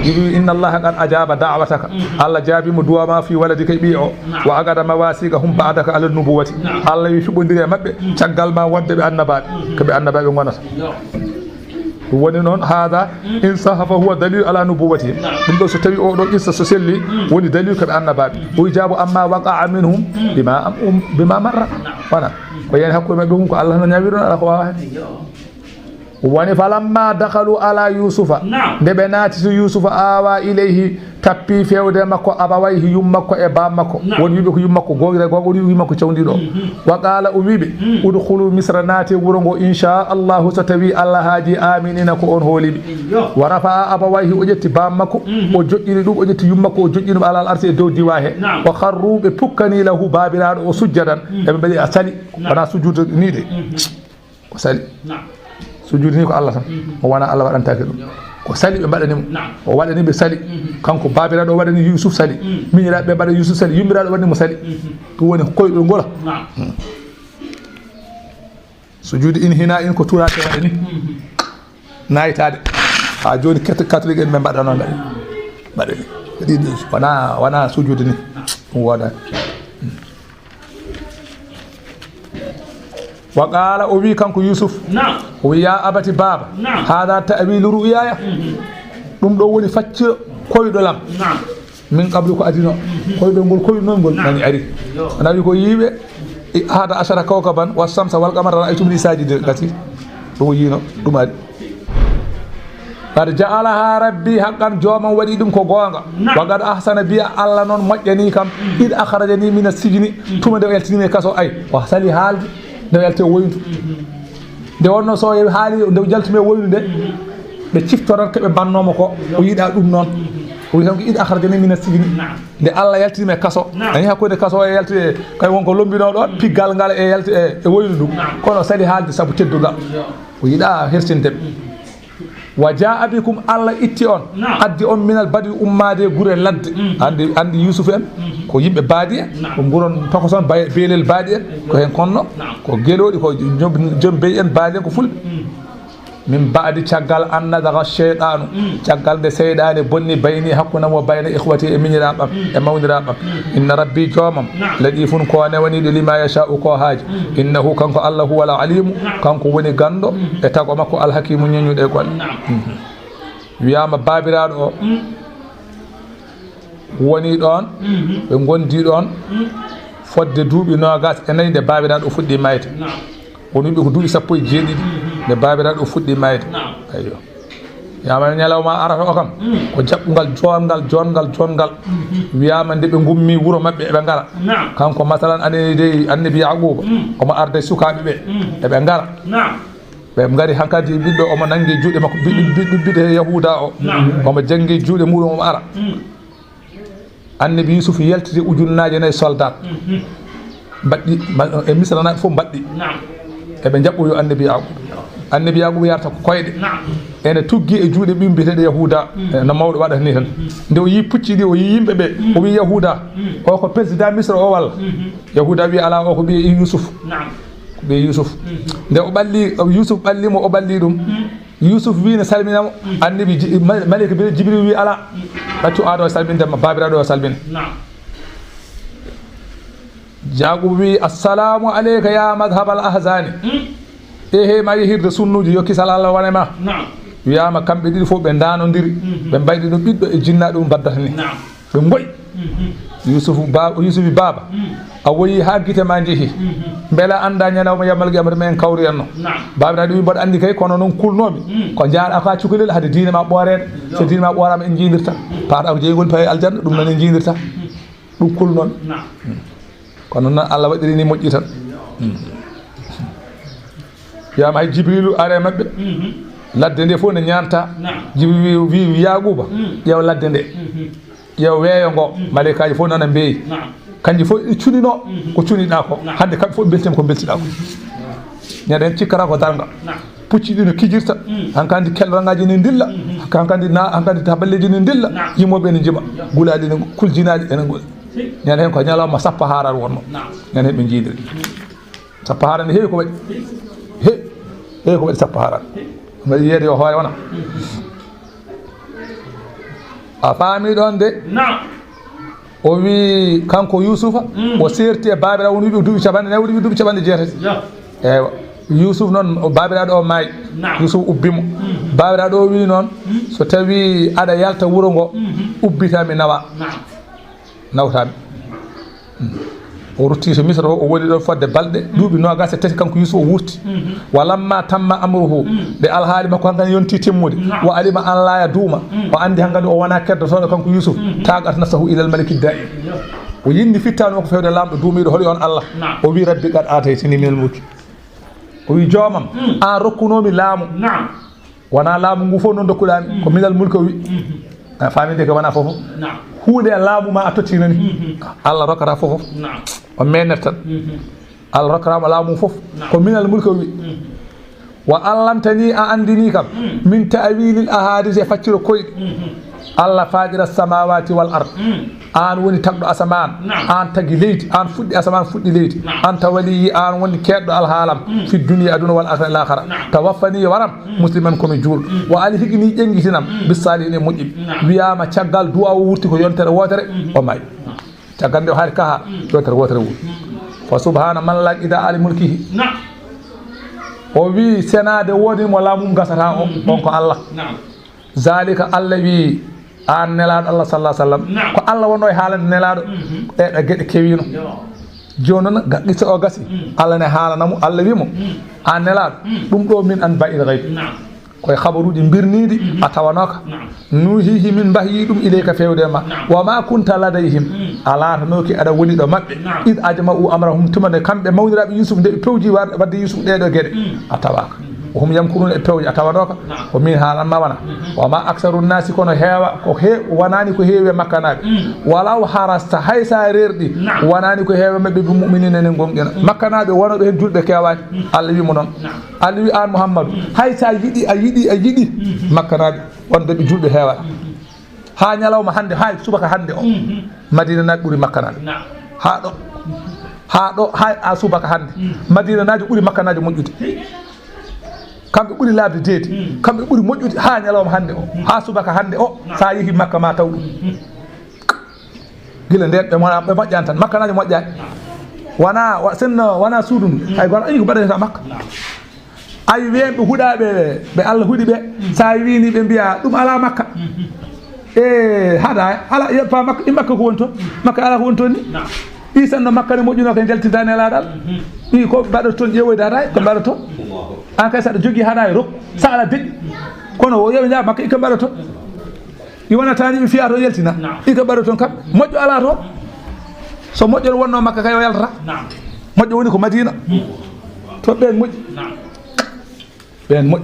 Jibril, "Inna Allaha qad ajaaba da'wataka." Mhm. Allah jaabiima duwa ma fii waladika e ɓiy o. Naam. "Wa aqada mawaasiqahum ba'daka ala nubuwwati." Naam. Allah wi fiɓondiri e maɓɓe, mhm, caggal ma wonde ɓe annabaaɓe. Mhm. Ko ɓe annabaaɓe ngonata. Yo. Ɗum woni noon, haada, mm, in saha fa huwa dalil ala nubuwwatihim. Naam. Ɗum ɗo so tawi oɗo qissa so selli, mm, woni dalil ko ɓe annabaaɓe. O ijaabu amma waqa'a minhum, mm, bima am-, um, bima marra. Naam. Wona. Ko yani hakkunde maɓɓe mum ko Allah no ñaawiri ɗon, ala ko waawa hen. Yo. Woni falamma dakhalu ala Yusufa. Naam. Nde ɓe naati to Yusufa awa ilayhi, tappi fewde makko, abawayhi, yummakko e bammakko. Naam. Won wiɓe ko yummakko goonga, goonga, won wiɓe ko yummakko cawndiiɗo. Mhm. Wa qala, o wiɓe, mm, udkhulu Misra, naate wuro ngo, insha Allahu, so tawi Allah haaji, aminina, ko on hooliɓe. Yo. Wa rafa'a abawayhi, o ƴetti bammakko, mhm, o joƴƴini ɗum, o ƴetti yummakko, o joƴƴini ɗum alal arsi e dow diwa he. Naam. Wa kharru, ɓe pukkani lahu, babiraɗo o, sujjadan, mm, eɓe mbaɗi a sali, naam, wona sujudu ni de. Mhm. Ko sali. Naam. Sujudu ni ko Allah tan. Mhm. O wona Allah waɗantaake ɗum. Yo. Ko sali ɓe mbaɗani mo. Naam. O waɗani ɓe sali. Mhm. Kanko babiraɗo o waɗani Yusuf sali. Mhm. Miñiraaɓe ɓe mbaɗa Yusuf sali. Yummiraɗo waɗani mo sali. Mhm. Ɗum woni koyɗol ngol. Naam. Mhm. Sujudu inhina in ko turaate waɗani. Mhm. Naytaade. Haa jooni kat-, katolik en ɓe mbaɗa noon ɗa. Mbaɗani. Ko ɗiɗi wona, wona sujudu ni. Ɗum woodaani. Wa qala, o wi kanko Yusuf, naam, o wi, "Ya abati, baaba, naam, hada ta'wilu ru'yaya." Mhm. Ɗum ɗo woni facce koyɗolam. Naam. Min qablu, ko adino. Mhm. Koyɗol ngol koyɗunoo ngol, naam, nani ari. Yo. Ana wi ko yiiɓe, i-, hada ashara kawkaban wa shamsa wal qamara ra'aytum li sajidin. Gati. Ɗum o yiino, ɗum ari. Qad ja'alaha rabbi haqqan, joomam waɗi ɗum ko goonga. Naam. Wa qad ahsana bi, Allah noon moƴƴani kam. Id akhrajani mina sijni, tuma nde o yaltini mi e kaso, ay, o sali haalde, nde o yalti o woyndu. Nde wonno so o haali, nde o jaltumi e woyndu nde, ɓe ciftorat ko ɓe mbannoo mo ko, o yiɗa ɗum noon. O wi tan ko id akhrajani mina sijni. Naam. Nde Allah yaltini mi e kaso. Naam. Ani hakkunde kaso e yalti e, kay won ko lombinoo ɗo, piggal ngal e yalti e, e woynu ɗum. Naam. Kono sali haalde sabu teddungal. Yo. O yiɗa hertinde ɓe. Wa jaa bikum, Allah itti on, naam, addi on minal badwi, ummaade gure ladde. Mm. Andi, andi Yusuf en, mm, ko yimɓe baadi en, naam, ko nguron tokoson, bay-, beelel baadi en, ko hen konno, naam, ko gelooɗi, ko joom, joom bey en baadi en, ko fulɓe. Mm. Min ba'di, caggal, an nazaga shaytanu, mm, caggal nde seyɗaane bonni, bayni, hakkunde mo, bayna ikhwati, e miñiraaɓam, mm, e mawniraaɓam. Mm. Inna rabbi, joomam, naam, latifun, ko newaniiɗo, lima yasha'u, ko haaji. Mm. Innahu, kanko Allah, huwal alimu, naam, kanko woni ganndo, mm, e tago makko, alhakimu, ñeñuɗo e golle. Naam. Mhm. Wiyaama baabiraaɗo o, mm, woni ɗoon, mhm, ɓe ngondi ɗoon, mm, fodde duuɓi noogas e nayi nde baabiraaɗo o fuɗɗi maayde. Naam. Woni ɓe ko duuɓi sappo e jeeɗiɗi, mhm, nde baabiraaɗo o fuɗɗi maayde. Naam. Eyyo. Wiyaama ñalawma arata o kam, mm, ko jaɓɓungal joonngal, joonngal, joonngal. Mhm. Wiyaama nde ɓe ngummi wuro maɓɓe eɓe ngara. Naam. Kanko, masalan, anani dey annabi Yaquuba, mm, omo arda e sukaaɓe ɓe, mm, eɓe ngara. Naam. Ɓe ngari hankadi, ɓiɗɗo omo nangi juuɗe makko, ɓiɗɗo, ɓiɗɗo, ɓiɗɗo Yahuuda o. Naam. Omo janngi juuɗe muɗum, omo ara. Mm. Annabi Yusuf yaltiti ujunnaaje nayi soldat. Mhm. Mbaɗɗi, ma-, e Misranaaɓe fof mbaɗɗi. Naam. Eɓe njaɓɓoyo annabi Yaquuba. Annabi Yaquuba yarata ko koyɗe. Naam. Ene tuggi e juuɗe ɓiɓɓe biyeteeɗo Yahuuda. Mm. E no mawɗo waɗata ni tan. Mm. Nde o yii pucci ɗi, o yii yimɓe ɓe, mm, o wi, "Yahuuda, mm, o ko président Misra o walla?" Mhm. Yahuuda wi, "Alaa, o ko ɓiye Yusuf." Naam. Ko ɓiye Yusuf. Mhm. Nde o ɓalli, Yusuf ɓalli mo, o ɓalli ɗum. Mm. Yusuf wi ne salmina mo. Mm. Annabi Ji-, ma-, maleyka bi-, Jibril wi, "Alaa, mm, ɗaccu aado o salminde ma, baabiraaɗo o salmina." Naam. Yaquuba wi, "Assalamu aleyka ya madhhabal ahzani." Mm. Ehe, ma yehirde sunnuuji, yo kisal Allah wone ma. Naam. Wiyaama kamɓe ɗiɗi fof ɓe ndaanondiri, mhm, ɓe mbaydi ɗum ɓiɗɗo e jinnaaɗo mum mbaddata ni. Naam. Ɓe ngoyi. Mhm. Yusufu ba-, Yusufi, "Baaba, mm, a woyi haa gite ma njehi. Mhm. Mbela annda ñalawma yawmal qiyamata men kawriyanno?" Naam. Baabiraaɗo wi, "Mboɗo anndi kay, kono noon kulnoomi, mm, ko njaaɗa ko haa cukalel hade diine ma ɓooreede. Yo. So diine ma ɓooraama en njiidirta. Mm. Paata ko jeyngol paye aljanna, ɗum noon en njiidirta." Mm. Ɗum kulnoomi. Naam. Mm. Kono noon Allah waɗiri ni moƴƴi tan. Mm. Wiyaama hay Jibriilu ara e maɓɓe. Mhm. Ladde nde fof ne ñaanta. Naam. Jibriilu wi, wi, wi, "Yaaquuba, mm, ƴeew ladde nde. Mhm. Ƴeew weeyo ngo." Mm. Maleykaaji fof nana mbeeyi. Naam. Kanji fof ɗi cunino, mhm, ko cuniɗaa ko. Naam. Hannde kamɓe fof mbeltiima ko mbeltiɗaa ko. Neɗɗo heen cikkata ko darnga. Naam. Pucci ɗi no kijirta. Mm. Hankandi kelrangaaji ne ndilla. Mhm. Hankandi na-, hankandi taballeeji ne ndilla. Naam. Yimooɓe ne njima. Gulaali ne kuljinaaɗi ene ngol. Ñande heen ko ñalawma sappo haaran wonno. Ñande heen ɓe njiidiri. Sappo haaran ne heewi ko waɗi. He-, heewi ko waɗi sappo haaran. Mbaɗi yiyeede yo hoore wona. A faami ɗoon de? O wi kanko Yuusufa, o seerti e baabiraawo, woni ɓe duuɓi capanɗe nayi, woni ɓe duuɓi capanɗe jeetati. Eywa. Yuusuf noon, o baabiraaɗo o maayi. Yuusuf ubbi mo. Baabiraaɗo o wi noon, so tawi aɗa yalta wuro ngo, ubbita mi nawa. Nawtaami. O rutti to Misra to, o woni ɗoon fodde balɗe, duuɓi noogaas e tati, kanko Yuusuf o wurti. Wa lamma tamma amruhu, nde alhaali makko hankan yonti timmude, wa alima an laa yaduuma, o anndi hankadi o wonaa keddotooɗo kanko Yuusuf, taagat nafsahu ilal maliki daa'im. O yinni fittaandu makko fewde laamɗo duumiiɗo, holi on Allah? O wi, Rabbi qad aataytani minal mulki. O wi, Joomam, aan rokkunoomi laamu. Wonaa laamu ngu fof noon ndokkuɗaami, ko minal mulki o wi. A faami de, ko wonaa fof. Huunde e laamu ma a tottinani. Allah rokkata fof fof. O meener tan. Allah rokkataama laamu fof. Ko minal mulki o wi. Wa allamtani, a anndini kam. Min ta'wilil ahadis, e facciro koyɗi. Allah faadira samawati wal ard. Aan woni tagɗo asamaan, aan tagi leydi, aan fuɗɗi asamaan, fuɗɗi leydi. Anta waliyyi, aan woni keedɗo alhaalam, fi dunya, aduna, wal akhirah, lahara. Tawaffani, waram, musliman, ko mi juulɗo. Wa alhiqni, ƴenngitinam, bis salihin, e moƴƴiɓe. Wiyaama caggal du'a o wurti ko yontere wootere, o maayi. Caggal nde o haari kaha, yontere wootere wurti. Fa subhana man laqida ali mulkihi. O wi senaade woni mo laamu mum gasata o, on ko Allah. Zalika, Allah wi, aan nelaaɗo Allah sallallahu alaihi wasallam, ko Allah wonno e haalande nelaaɗo ɗeɗo geɗe kewino. Jooni noon ga-, qissa o gasi. Allah ne haalana mo, Allah wi mo, aan nelaaɗo, ɗum ɗo min anba'il ghaib. Koye habaruuji mbirniiɗi a tawanooka. Nuhihi, min mbahyi ɗum ilayka, fewde ma. Wa ma kunta ladayhim. A laatanooki aɗa woni ɗo maɓɓe. Id ajma'u amrahum, tuma nde kamɓe mawniraaɓe Yuusuf, nde ɓe pewji wa-, wadde Yuusuf ɗeɗo geɗe. A tawaaka. Wa hum yamkuruna, e pewje a tawanooka. Ko min haalanma wona. Wa ma aksaru nnaasi, kono heewa, ko he-, wonaani ko heewi e makkanaaɓe. Walaw harasta, hay sa reerɗi, wonaani ko heewi maɓɓe bi mu'minina, ne gonɗina. Makkanaaɓe wonooɓe heen julɓe keewaani. Allah wi mo noon. Allah wi aan Muhammadu, hay sa yiɗi, a yiɗi, a yiɗi, makkanaaɓe wonde ɓe julɓe heewaani. Haa ñalawma hannde, haa subaka hannde o, Madinanaaɓe ɓuri makkanaaɓe. Haa ɗo, haa ɗo, haa a subaka hannde, Madinanaajo ɓuri makkanaajo moƴƴude. Kamɓe ɓuri laaɓde deedi, kamɓe ɓuri moƴƴude haa ñalawma hannde o, haa subaka hannde o, sa yehi Makka ma taw ɗum. Gila ndeen ɓe mo-, ɓe moƴƴaani tan, makkanaajo moƴƴaani. Wona, wa-, sinno wona suudu ndu, hay gooto añi ko mbaɗata Makka. Ay, ween ɓe huɗaaɓe ɓe, ɓe Allah huɗi ɓe, sa wiini ɓe mbiya ɗum alaa Makka. E haɗa, ala, yeppa Makka, i Makka ko woni toon? Makka alaa ko woni toon ni? Ɗi sanno Makka ne moƴƴunoo ko njaltinta nelaaɗo Allah. Ɗi ko mbaɗa toon ƴeewoyde haɗa, ko mbaɗa toon. An kay saɗa jogii haɗa e rokku, sa ala deƴƴi. Kono o yewi njaha Makka, i ko mbaɗa toon? I wonata ni ɓe fiya toon yaltina. I ko mbaɗa toon kam, moƴƴo alaa toon. So moƴƴo wonno Makka kay o yaltata. Moƴƴo woni ko Madina. To ɓeen moƴƴi. Ɓeen moƴƴi.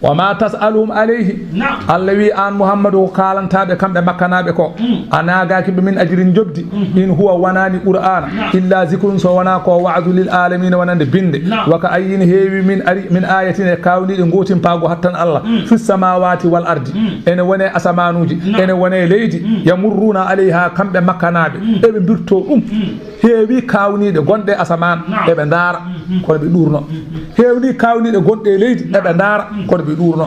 Wa ma tas'aluhum alayhi. Allah wi, aan Muhammadu, ko kaalantaa ɓe kamɓe makkanaaɓe ko, a naagaaki ɓe min ajrin njoɓdi. In huwa, wonaani Qur'aana, illa zikrun, so wonaa ko wa'zu lil aalamiina, wonande binde. Wa ka ayyin, heewi min ari, min ayatin, e kaawniiɗe gootimpaagu hattan Allah, fi samaawaati wal ardi, ene wone asamaanuuji, ene wone leydi, yamurruuna alayha, kamɓe makkanaaɓe, eɓe mbirtoo ɗum. Heewi kaawniiɗe gonɗe e asamaan, eɓe ndaara, kono ɓe ɗuurno. Heewni kaawniiɗe gonɗe e leydi, eɓe ndaara, kono ɓe ɗuurno.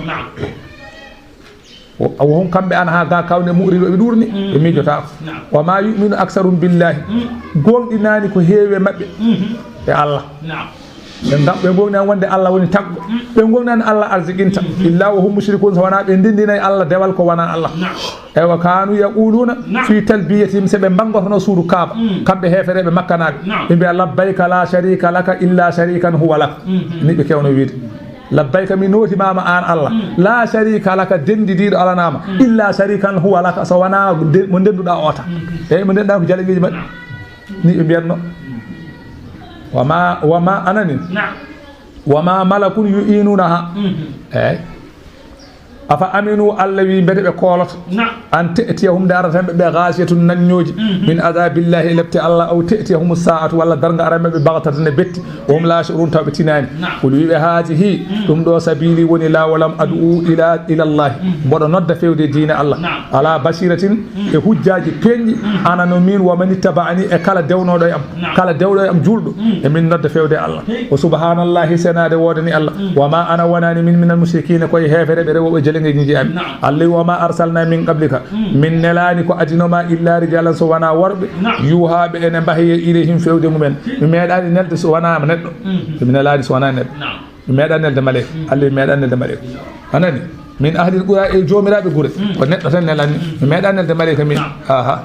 Wo-, wo hon kamɓe an haa ga kaawniiɗe mu'riɗo, ɓe ɗuurni, ɓe miijotaako. Wa ma yu'minu aksaruhum billahi. Gooŋɗinaani ko heewi e maɓɓe e Allah. Ɓe ngam, ɓe gooŋɗinaani wonde Allah woni tagɗo. Ɓe gooŋɗinaani Allah arzikinta. Illa wa hum mushrikun, so wonaa ɓe ndendinay Allah dewal ko wonaa Allah. Eywa, kanu yaquluna fi talbiyatihim, se ɓe mbanngotono suudu Kaaba, kamɓe heefereeɓe makkanaaɓe, ɓe mbiya, labbayka la sharika laka illa sharikan huwa lak. Ni ɓe kewno wiide, labbayka, mi nootimaama aan Allah, la sharika laka, denndidiiɗo alanaama, illa sharikan huwa laka, so wonaa de-, mo ndennduɗaa o tan. Eyi, mo ndennduɗaa ko jalaɓeeji maɓɓe. Ni ɓe mbiyatno. Wa ma, wa ma anani. Wa ma malakun yu'inunaha. Eyi. Afa aminu, Allah wi, mbete ɓe kooloto? An te'tiyahum, nde arata ɓe, ɓe gaasiyatun, nanñooji, min azabillahi, e lepte Allah, aw te'tiyahum sa'atu, walla darnga ara ɓe, ɓe bagtatan, e betti, wa hum la yash'urun, taw ɓe tinaani. Kul, wi'ɓe, haadihi, ɗum ɗo, sabili, woni laawol am, ad'u ila, ila Allah, mboɗo nodda fewde diine Allah, ala basiratin, e hujjaaji peeñɗi, ana no min, wa man ittaba'ani, e kala dewnooɗo e am. Kala dewɗo e am juulɗo, e min nodda fewde Allah. O subhanallahi, senaade woodani Allah. Wa ma ana, wonani min, minal mushrikina, koye heefereɓe rewooɓe jelengeeji am. Allah wi, wa ma arsalna min qablika, min nelaani ko adinoma illa rijalan, so wona worɓe, yuha ɓe ene mbahaye ilayhim, fewde mumen. Mi meeɗaani nelde so wona neɗɗo. Mi nelaani so wona neɗɗo. Mi meeɗa nelde maleyka. Allah wi, mi meeɗa nelde maleyka. A nani? Min ahlil qura, e joomiraaɓe gure. Ko neɗɗo tan nelanmi. Mi meeɗa nelde maleyka min. Aha.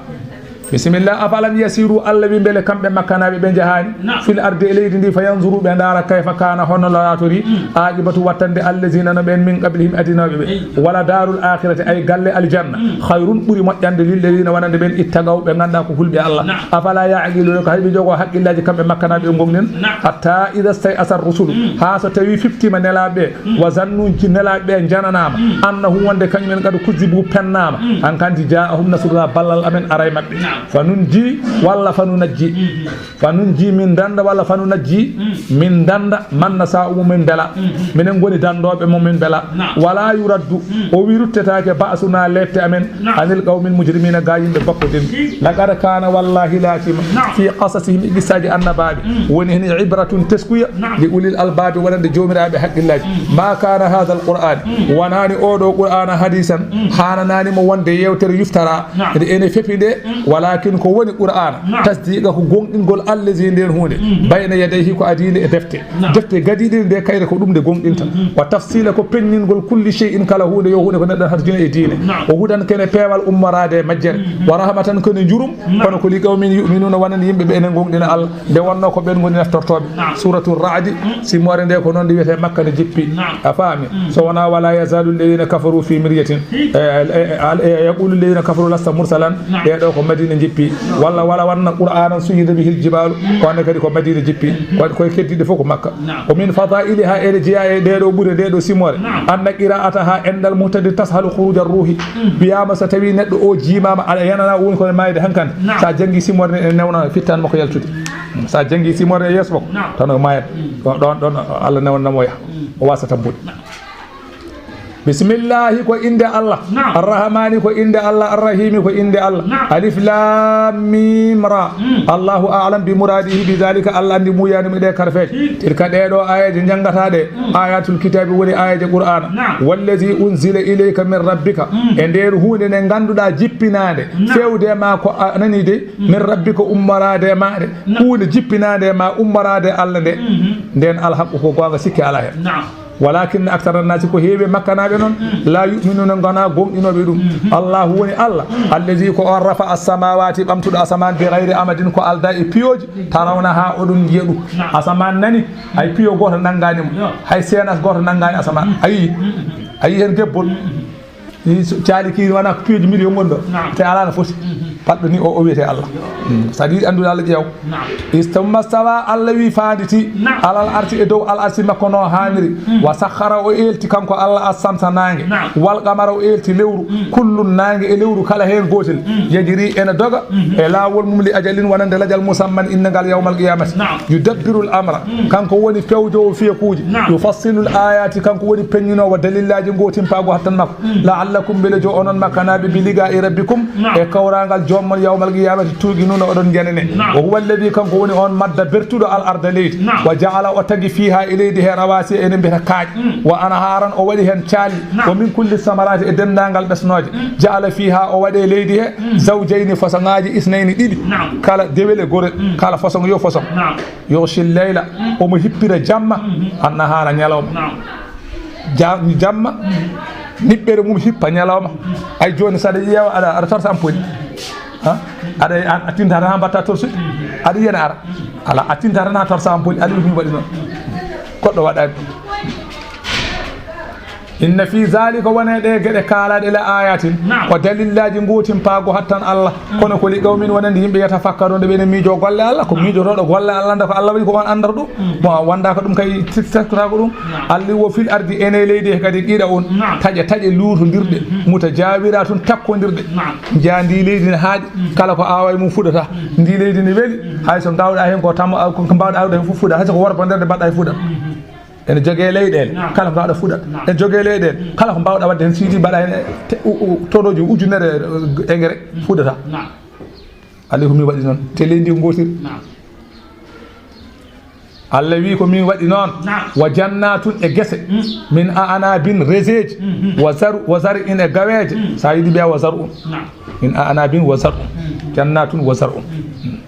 Bisimilla. Afalam yasiru, Allah wi, mbele kamɓe makkanaaɓe ɓe njahaani fil ardi, e leydi ndi, fa yanzuru, ɓe ndaara, kayfa kana, honno laatori, aqibatu, wattande, allazina, no ɓen, min qablihim, adinooɓe ɓe. Wala darul akhirati, ay galle aljanna, khayrun, ɓuri moƴƴande, lillazina, wonande ɓen, ittaqaw, ɓe ngannduɗaa ko hulɓe Allah. Afala yaqiluna, ko hay ɓe jogo haqqillaaji kamɓe makkanaaɓe ɓe gonɗen. Hatta idha stay'asa ar-rusulu, haa so tawi fiftima nelaaɓe ɓe, wa zannu, ji-, nelaaɓe ɓe jananaama, annahum, wonde kañumen qad kuzibu, pennaama, an kanti, ja'ahum nasruna, ballal amen aray maɓɓe. Fa nunji, walla fa nunajji. Fa nunji, min danda, walla fa nunajji, min danda, man nasha'u, mo min bela. Minen ngoni dandooɓe mo min bela. Wala yuraddu, o wi ruttetaake, ba'suna, lepte amen, anil qawmil mujrimina, ga yimɓe bakkodenɓe. Laqad kana, wallahi laatima, fi qasasihim, e qissaaji annabaaɓe, woni hen ibratun, teskuya, li ulil albaabi, wonande joomiraaɓe haqqillaaji. Ma kana hadha alquran, wonani oɗo qur'ana hadisan, hananani mo wonde yewtere yuftara, nde ene fepi nde, walakin ko woni qur'ana, tasdiqa, ko gonɗingol allazi, nden hunde, bayna yadayhi, ko adinde e defte. Defte gadiiɗe nde, kayre ko ɗum nde gonɗinta. Wa tafsila, ko peññingol, kulli shay'in, kala huunde, yo huunde ko neɗɗo harjino e diine. O hudan kene peewal ummoraade e majjere. Wa rahmatan, kene njurum, kono ko li qawmin yu'minuna, wonande yimɓe ɓe ene gonɗina Allah. Nde wonno ko ɓen ngoni naftortooɓe. Suratu Ra'di, simoore nde ko noon nde wiyete Makka nde jippi. A faami? So wona, wala yazalu alladhina kafaru fi miryatin. E, e, e, al-, e, yaqulu alladhina kafaru lasta mursalan. Ɓeɗo ko Madina jippi. Walla, wala wanna qur'anan suyida bihil jibalu. Ko wonde kadi ko Madina jippi. Ko, koye keddiɗe fof ko Makka. Wa min fadailiha, ene jeeya e ɗeɗo ɓure, ɗeɗo simore. Anna qira'ataha indal muhtadi tashalu khuruja ruhi. Wiyama so tawi neɗɗo o jimama, aɗa yanana, woni kono mayde hankande. Sa jangi simore ne, ene newna fittan makko yaltude. Sa jangi simore e yeeso makko, tan o mayat. Ɗon, ɗon, ɗon Allah newnanamo o yaha. O wasa tambude. Bismillahi ko inde Allah. Arrahmani ko inde Allah. Arrahimi ko inde Allah. Alif lam mim ra. Allahu a'lam bi muradihi bi dhalika. Allah andi muyani mo ɗe karfeje. Tilka, ɗeɗo ayaje jangata ɗe, ayatul kitabi, woni ayaje Qur'ana. Wallazi unzila ilayka min rabbika. E nder hunde nde ganduɗa jippinade fewde ma ko a nani de, min rabbika, ummorade e maɗa. Hunde jippinade e ma, ummorade e Allah nde. Nden alhaqqu ko gonga, sikke ala hen. Walakinna akthara nnasi, ko heewi e Makkanaɓe noon, la yu'minuna, gona gomɗinoɓe ɗum. Allahu woni Allah, allazi ko on, rafa'a as-samawati, ɓamtuɗo asaman, bi ghayri amadin, ko alda e piyoji, tarawnaha, oɗon njiya ɗum. Asaman nani, hay piyo goto nangani mo, hay seenas goto nangani asaman. Ayi, ayi hen gebbol. Ni so caali kii wona ko piiji million ngon ɗo. Naam. Te alaa no foti. Mhm. Paɗɗo ni o, o wiyete Allah. Naam. Mm. So aɗa yiɗi anndude Allah, ƴeew. Naam. Istamma stawa, Allah wi faanditi. Naam. Alal arsi, e dow al arsi makko no haaniri. Mm. Wa sakhara, o eelti kanko Allah, as-samsa, naange. Naam. Wal qamara, o eelti lewru. Mm. Kullun, naange e lewru kala heen gootel. Mm. Yajri, ene doga. Mhm. E laawol mum, li ajalin, wonande lajal, musamman, innangal, yawmal qiyamati. Naam. Yudabbirul amra. Mm. Kanko woni pewjoowo fiyekuuji. Naam. Yufassilul ayati, kanko woni peññinoowo dalillaaji, ngo timpaago hattan makko. Mm. La'allakum, mbele jo onon Makkanaaɓe, bi liqa'i rabbikum, naam, e kawraangal Joom mon, yawmal qiyamati, tuuqinuna, oɗon njanane. Naam. Wa huwa alladhi, kanko woni on, madda, bertuɗo, al arda, leydi. Naam. Wa ja'ala, o tagi, fiha, e leydi he, rawasiya, ene mbiyata kaaƴe. Mm. Wa anharan, o waɗi hen caalli. Naam. Wa min kulli samarati, e denndaangal ɓesnooje. Mm. Ja'ala fiha, o waɗi e leydi he, mm, zawjayni, façon-ŋaaji isnayni, ɗiɗi. Naam. Kala dewel e gorel, mm, kala façon yo façon. Naam. Yughshi layla, mm, omo hippira jamma, mm, annahaara, ñalawma. Naam. Ja-, jamma, mm, niɓɓere mum hippa ñalawma. Mm. Ay jooni, so aɗa ƴeewa, aɗa, aɗa torsa ampoule. Ha? Aɗa, a, a tinta tan ha mbatta torsude. Mm. Aɗa yiyana ara. Ala, a tinta tan ha torsa ampoule. Aɗa ɗum waɗi noon. Goɗɗo waɗaani ɗum. Inna fi zalika, wonande ɗe geɗe kaalaɗe, la ayatin, Naam. ko dalillaaji gootimpaago hattan Allah. Mm. Kono ko li qawmin, wonande yimɓe, yatafakkaruna, ɓe ene miijo golle Allah, ko Naam. miijotoɗo golle Allah, nda ko Allah waɗi ko on anndata ɗum. Mm. Mo wondaaka ɗum kay teskotaako ɗum. Naam. Allah wo fil ardi, ene leydi he kadi ɗiɗa on. Naam. Taƴe, taƴe luutondirɗe, Mm-hmm. mutajawiratun, takkondirɗe. Naam. Nja ndi leydi ne haaɗi, Mm. kala ko aawa e mum fuɗata. Mm. Ndi leydi ne weli, Mm. hay so ngaawɗa heen ko tam-, ko mbaawɗa awde heen fof fuɗat, hay so ko worgo nder nde mbaɗɗa e fuɗat. Mm-hmm. Ene jogee leyɗeele, Naam. kala ko mbaawɗa fuɗat. Naam. Ene jogee leyɗeele, Mm. kala ko mbaawɗa waɗde heen, siidi mbaɗa heen te-, u-, u-, tonooji ujunere, eh, engrais, Mm. fuɗata. Naam. Alayhi mi waɗi noon, te leydi ndi ko ngootiri. Naam. Allah wi ko min waɗi noon. Naam. Wa jannatun, e gese. Mm. Min a'nabin, reseeji. Mm-hmm. Wa zaru, wa zar'in, e gaweeje. Mm. So a yiɗi mbiya wa zar'un. Naam. Min a'nabin wa zar'un. Mm. Jannatun wa zar'un. Mm. Mm.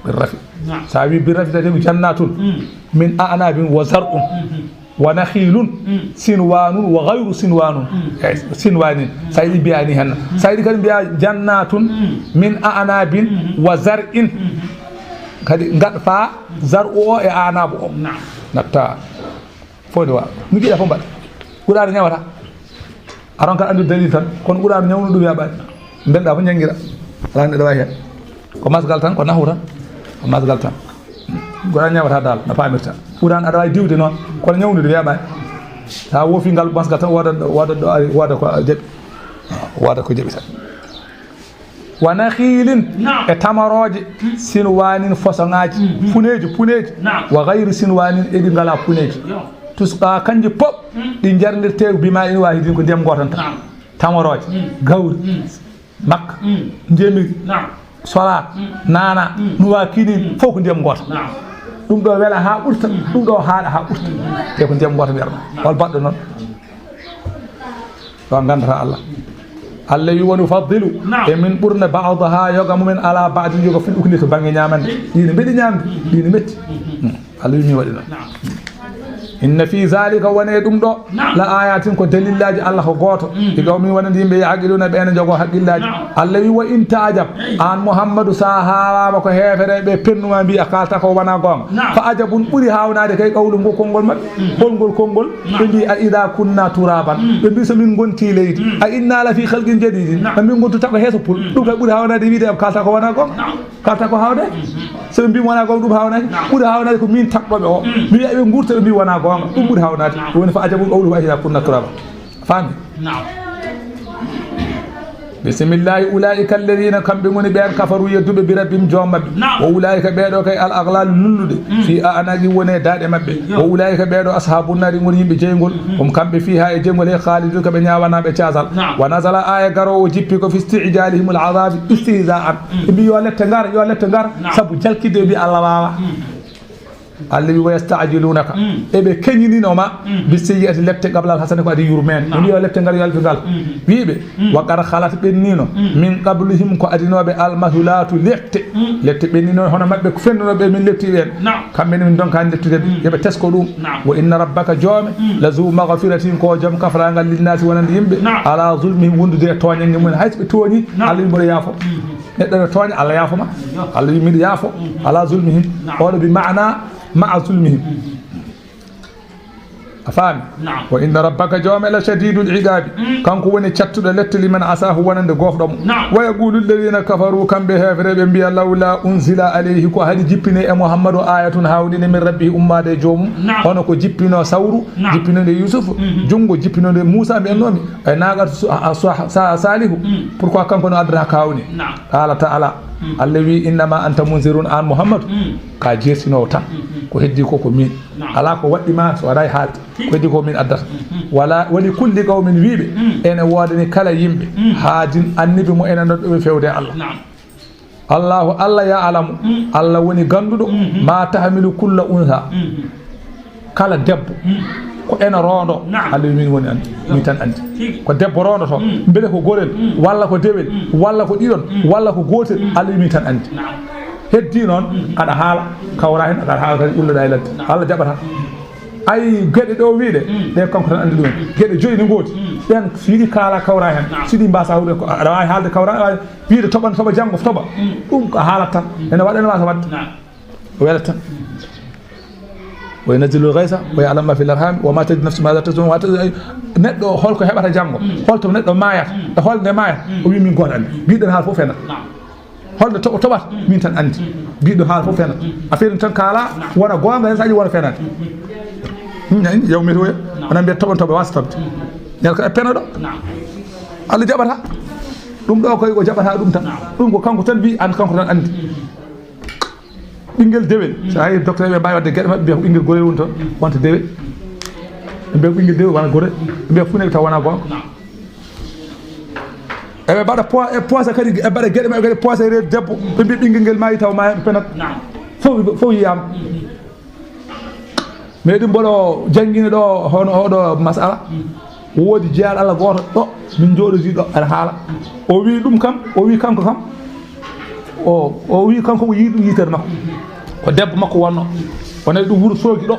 Bil rafi. Naam. So a wi bil rafi, tati ko jannatun. Mm. Min a'nabin wa zar'un. Mm-hmm. Wa nakhilun. Mm. Sinwanun wa ghayru sinwanun. Mm. Eh, sinwanin. Mm. So a yiɗi mbiya ni hen. Mm. So a yiɗi kadi mbiya jannatun Mm. min a'nabin Mm-hmm. wa zar'in. Mm-hmm. Kadi ngaɗ fa zar'u o e a'nabu o. Naam. Natta. Fof ne waawa. Mi jiɗa fof mbaɗa. Qur'aana ñawata. A ronkat anndude dalil tan. Kono Qur'aana ñawnu ɗum yaɓaani. Mbelɗa fof ñanngira. Alaa neɗɗo waawi heen. Ko masgal tan, ko nahu tan. Ko masgal tan. Qur'aana ñawata dal, no paamirta. Qur'aana aɗa waawi diwde noon. Kono ñawnude yaɓaani. Sa woofi ngal masgal tan, wooda, wooda ɗo ari, wooda ko jaɓi. Wooda ko jaɓi tan. Wa nakhilin, Naam. e tamarooje, sinwanin, fosoŋaaji, Mhm. puneeji, puneeji, Naam. wa ghayri sinwanin, e ɗi ngalaa puneeji. Yo. Tusqa, kanji pop, Mm. ɗi jarnirte bima'in wahidin, ko ndiyam gooto tan. Naam. Tamarooje, Mm. gawri, Mm. makka, Mm. njemiri, Naam. sola, Mm. nana, Mm. nuwa kinin, Mm. fof ko ndiyam gooto. Naam. Ɗum ɗo wela haa ɓurta, Mm. ɗum ɗo haaɗa haa ɓurta. Mm. Te ko ndiyam gooto mbiyatnoo. Naam. Wal baɗɗo noon. Ɗo nganndataa Allah. Allah wi, "Wa nufaddilu", Naam. e min ɓurna, "ba'daha", yoga mumen, "ala ba'din", yoga fil ukli, to bannge ñaamande. Ɗi ne mbeɗi ñaamde, ɗi ne metti. Hmm. Allah wi, "Mi waɗi noon." Naam. "Inna fi zalika", wone ɗum ɗo, Naam. "la ayatin", ko dalillaaji Allah ko gooto. Hmm. "Li qawmin", wonande yimɓe, "ya'qiluna", ɓe ene njogoo haqqillaaji. Naam. Allah wi, "Wa in ta'jab", Hey. aan Muhammadu, so a haalaama ko heefereɓe pennuma mbiya, kaalta ko wona goonga. Naam. "Fa ajabun", ɓuri haawnaade kay, "qawluhum", ko konngol maɓɓe. Hmm. Holngol konngol? Naam. Ɓe mbi, "A idha kunna turaban." Mm. Ɓe mbi, "So min ngonti leydi, Mm. a inna la fi khalqin jadidin." Naam. Ɓe mbi, "Ngontu taɓa heeso pul." Mm. Ɗum kay ɓuri haawnaade wiide, am kaalta ko wona goonga. Naam. Kaalta ko haawde. Mm-hmm. So ɓe mbi wona goonga, ɗum haawnaade. Naam. Ɓuri haawnaade ko min taɓɗoɓe o. Mm. Mi wiya ɓe ngurta, ɓe mbi wona goonga. Ɗum ɓuri haawnaade. Naam. Ɗum woni fa ajabun qawluhum a idha kunna turaban. Faami? Naam. Bisimillahi, ulaika alladhina, kamɓe ngoni ɓeen, kafaru, yedduɓe, bi rabbihim, joom maɓɓe. Naam. Wa ulaika, ɓeeɗo kay, al aghlal, lulluɗe, Mm. fi a'naqi, woni e daaɗe maɓɓe. Yo. Wa ulaika, ɓeeɗo, ashabun nari, ngoni yimɓe jeyngol. Mm. Hum, kamɓe, fiha, e jeyngol he, khalidun, ko ɓe ñaawanaɓe caasal. Naam. Wa nazala, aya garoowo jippi ko fi isti'jalihim al azabi istihza'an. Mm. Ɓe mbi yo lette ngar, yo lette ngar, Naam. sabu jalkidde ɓe mbi Allah waawa. Mm. Allah wi, "Wa yasta'jilunaka." Mm. Eɓe keñinino ma, Mm. "bi sayyi'ati", lette, "qabla al hasana", ko adi yurmeende. Naam. Woni yo lette ngar, yo lette ngal. Mm. Wiiɓe, Mm. "wa qad khalat", ɓennino, Mm. "min qablihim", ko adinooɓe, "al mathulatu", lette. Mm. Lette ɓennino hono maɓɓe, ko fennuno ɓe, min letti ɓeen. Naam. Kamɓe ne min donkaani lettude ɓe. Mm. Yo ɓe tesko ɗum. Naam. "Wa inna rabbaka", joome, Mm. "la zu maghfiratin", ko joom kafrangal, linnaasi, wonande yimɓe, Naam. "ala zulmihim", wondude e tooñannge mum en. Hay so ɓe tooñi, Naam. Allah wi, "Mboɗo yaafo." Mm. Neɗɗo no tooña, Allah yaafo ma. Yo. Allah wi, "Miɗo yaafo, Mm. ala zulmihim." Naam. Oɗo bi ma'ana, ma'a zulmihim. Mm. A faami? Naam. "Wa inna rabbaka", joome, "la shadidul iqabi." Mm. Kanko woni cattuɗo lette, "liman asahu", wonande goofɗo mo. Naam. "Wa yaqulu alladhina kafaru", kamɓe heefereɓe mbiya, "lawla unzila alayhi", ko haɗi jippine e Muhammadu, "ayatun", hawndine, "min rabbihi", ummaade e joomum. Naam. Hono ko jippino sawru, Naam. jippinode Yusuf, Mhm. junngo jippinode Muusa, mbiyannomi, e naagata su-, a, a, sa-, sa-, Salihu. Mm. Pourquoi kanko no addata kawni? Naam. Qala ta'ala, Mm. Allah wi, "Innama anta munzirun", an Muhammadu, Mm. ka jertinowo tan. Mm, mm. Ko heddi ko, ko min. Naam. Ala ko waɗɗi ma so waɗay haalde. Ko heddi ko min addata. Mm, mm. Wala, "wa li kulli qawmin", wiiɓe, Mm. ene woodani kala yimɓe, Mm. haadin, annabi mo ene nodɗo ɓe fewde Allah. Naam. Allahu, Allah ya alamu, Mm. Allah woni gannduɗo, Mm, mm. ma tahmilu kulla unsa. Mm, mm. Kala debbo, Mm. ko ena roondo, Naam. Allah wi, "Min woni anndi, Yo. min tan anndi." Tigi. Ko debbo roondoto, Mm. mbele ko gorel, Mm. walla ko dewel, Mm. walla ko ɗiɗon, Mm. walla ko gootel, Mm. Allah wi, "Min tan anndi." Naam. Heddi noon, Mm. aɗa haala, kawra heen, aɗa haala kadi ulloɗa e ladde. Naam. Allah jaɓata. Mm. Ay, geɗe ɗo wiiɗe, Mm. ɗe kanko tan anndi ɗum. Mm. Geɗe joyi ne ngoodi. Mm. Ɗen so yiɗi kaala, kawra heen. Naam. So yiɗi mbasa huɗen ko, aɗa waawi haalde, kawra, aɗa waawi wiide toɓan, toɓa janngo, toɓa. Mm. Ɗum ko haalat tan. Mm. Ene waɗa, ene waasa waɗde. Naam. O welat tan. Mm. Wa yunazzilu l-ghaytha wa ya'lamu ma fil arham wa ma tadri nafsun madha taksibu ghadan. Neɗɗo, holko heɓata janngo? Holto neɗɗo maayata? E holnde maayata? O wi min gooto anndi. Biɗen haala fof fenat. Holnde toɓo toɓata? Min tan anndi. Biɗen haala fof fenat. Affaire en tan kaala, wona goonga, yen saaji wona fenat. Hmm, nani, yaw mi toya. Wona mbiya toɓon toɓo wasa toɓde. Nel ko e peno ɗo. Allah jaɓata. Ɗum ɗo koy o jaɓata ɗum tan. Ɗum ko kanko tan wi an, kanko tan anndi. Ɓinngel dewel, so a yi docteur ɓe mbaawi waɗde geɗe maɓɓe, mbiya ko ɓinngel gorel woni toon, wonta dewel. Ɓe mbiya ko ɓinngel dewel wona gorel, ɓe mbiya fuu ne taw wona goonga. Eɓe mbaɗa po-, e poosé kadi, e mbaɗa geɗe maɓɓe kadi poosé e reedu debbo, ɓe mbiya ɓinngel ngel maayi taw maaya ɓe penat. Fof, fof yiyaama. Meɗen mboɗo janngini ɗo hono oɗo masala. Woodi jeyaaɗo Allah gooto ɗo, min njooɗodii ɗo, aɗa haala. O wi ɗum kam, o wi kanko kam, o, o wi kanko o yii ɗum yitere makko. Ko debbo makko wonno. O nawi ɗum Wuro Soogi ɗo.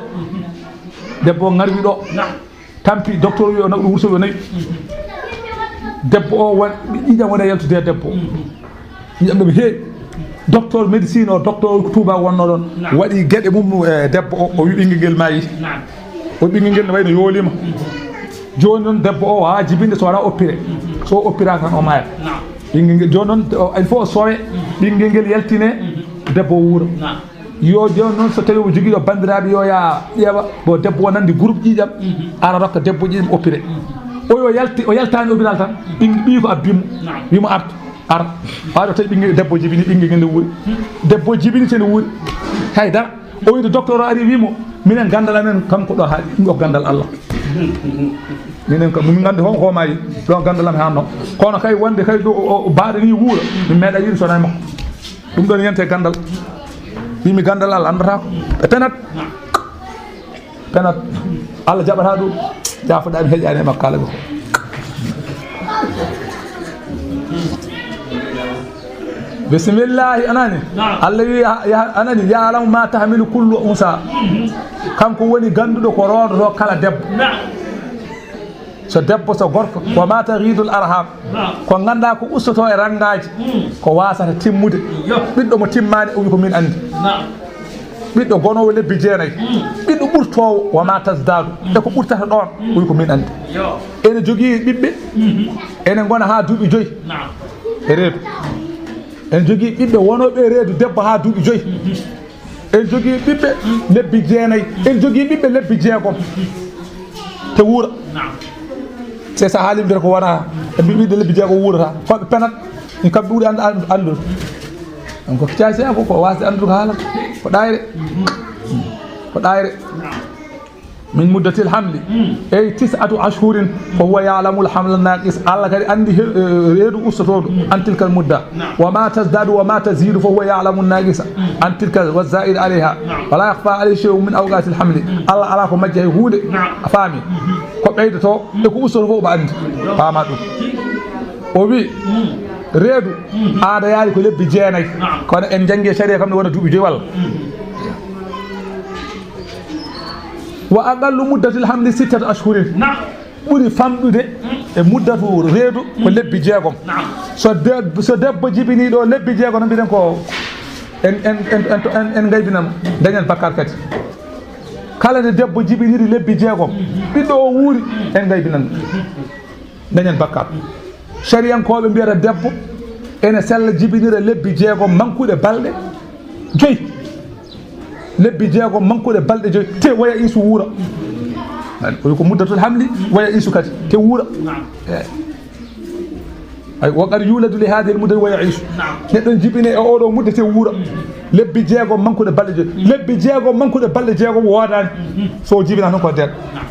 Debbo o ŋarwi ɗo. Tampi, docteur wi o nawi ɗum Wuro Soogi, o nawi. Debbo o won, ɓe ƴiiƴam wona yaltude e debbo. Ƴiiƴam ɗo ɓe heewi. Docteur médecine o, docteur ko Touba wonno ɗon. Naam. Waɗi geɗe mum e debbo o, o wi ɓinngel ngel maayi. Naam. O ɓinngel ngel ne wayno yooliima. Jooni noon debbo o waajibinde so wonaa opéré. So o opéraka tan o maaya. Naam. Ɓinngel ngel jooni noon o, il faut o sowe. Ɓinngel ngel yaltine, debbo o wuura. Naam. Yo jooni noon so tawi omo jogii ɗo banndiraaɓe yo yaa ƴeewa. Bon, debbo o nanndi groupe ƴiiƴam. Ara rokka debbo ƴiiƴam opéré. O yo yalti, o yaltaani hôpital tan. Ɓiy, ɓiy ko abbi mo. Naam. Wi mo artu. Ar, ɓaaɗo tawi ɓinngel debbo jibini, ɓinngel ngel ne wuuri. Debbo jibini, sene wuuri. Hay dara. O wiide docteur o ari, wi mo, minen ganndal amen kam ko ɗo haaɗi, ɗum ɗo ko ganndal Allah. Minen kam, min nganndi hon ko maayi, ɗo ganndal am haanno. Kono kay wonde kay ɗo o, o baaɗo ni wuura, mi meeɗa yiide so wonaa e makko. Ɗum ɗon yente ganndal. Wi mi ganndal Allah anndata ko. E penat. Penat. Allah jaɓata ɗum. Jaafoɗaa mi heƴaani e makko kala ko. Bisimillahi, anani. Naam. Allah wi, ya, ya, anani, ya'lamu ma tahmilu kullu unsa. Kanko woni gannduɗo ko roondoto kala debbo. Naam. So debbo, so gorko, wa ma taghidul arham. Naam. Ko ngannduɗaa ko ustoto e ranngaaji, mm, ko wasata timmude. Yo. Ɓiɗɗo mo timmaani, o wi ko min anndi. Naam. Ɓiɗɗo gonoowo lebbi jeenayi, mm, ɓiɗɗo ɓurtoowo, wa ma tazdadu, mm, e ko ɓurtata ɗoon, mm, o wi ko min anndi. Yo. Ene jogii ɓiɓɓe, mm-hmm, ene ngona haa duuɓi joyi. Naam. E reedu. Ene jogii ɓiɓɓe wonooɓe e reedu debbo haa duuɓi joyi. Mm-hmm. En jogii ɓiɓɓe lebbi jeenayi. En jogii ɓiɓɓe lebbi jeegom. Te wuura. Naam. C'est ça, haali mbiyata ko wona, e mbi-, ɓiɓɓe lebbi jeegom wuurata. Ko ɓe penat. Min kam ɓuri and-, and-, anndude. Donc, ko caasi ko, ko waasde anndude ko haalata. Ko ɗaayre. Ko ɗaayre. Naam. Min muddatil hamli. Mm. Ey, tis'atu ashhurin, fa huwa ya'lamul hamla naqis. Allah kadi anndi he-, eh, reedu ustotooɗo, mm, an tilkal mudda. Naam. Wa ma tazdadu wa ma tazidu, fa huwa ya'lamun naqisa. Mm. An tilkal wa zaid alayha. Naam. Wa la yakhfa alayhi shay'un min awqatil hamli. Mm. Allah alaa ko majji hay huunde. Naam. A faami? Mm-hmm. Ko ɓeydoto, mm, e ko ustoto fof omo anndi. Naam. Faama ɗum. O wi, mm, reedu, mm, aada yaari ko lebbi jeenayi. Naam. Kono en njanngi e sariya kam ne wona duuɓi joyi walla? Mm. Wa aqallu muddatil hamli sittatu ashhurin. Naam. Ɓuri famɗude e muddatu reedu ko, mm, lebbi jeegom. Naam. So de-, so debbo jibinii ɗo lebbi jeegom, no mbiɗen ko en, en, en ngaybinamo, dañen bakkaat kadi. Kala nde debbo jibiniri lebbi jeegom, ɓiɗɗo o wuuri, en ngaybinamo. Dañen bakkaat. Sariyankooɓe mbiyata debbo ene sella jibinira lebbi jeegom mankuɗe balɗe joyi. Lebbi jeegom mankuɗe balɗe joyi, te wa ya'isu wuura. Ko, ko muddatul hamli, wa ya'isu kadi, te wuura. Naam. Eh. Ay, wa qad yuladu li hadhihi al mudda wa ya'isu. Naam. Neɗɗo ne jibine e oɗo mudda te wuura. Lebbi jeegom mankuɗe balɗe joyi. Lebbi jeegom mankuɗe balɗe jeegom woodaani. So jibina tan ko deeƴa. Naam.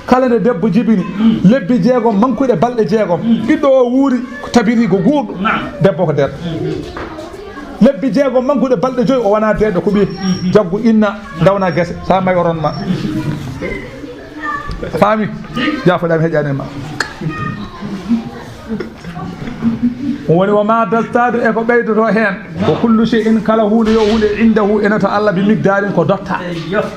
Kala nde debbo jibini, mm, lebbi jeegom mankuɗe balɗe jeegom, mm, ɓiɗɗo o wuuri, ko tabiri ko guurɗo, naam, debbo ko deeƴa. Mm-hmm. Lebbi jeegom mankuɗe balɗe joyi, o wona deeƴo, ko ɓiye. Mm-hmm. Jaggu inna, dawna gese, sa mayi o ronma. Faami? Jaafoɗaa mi heƴaani e ma. Woni wa ma tazdadu e ko ɓeydoto heen. Wa kullu shay'in, kala huunde yo huunde, indahu, ene to Allah, bi miqdarin, ko dotta.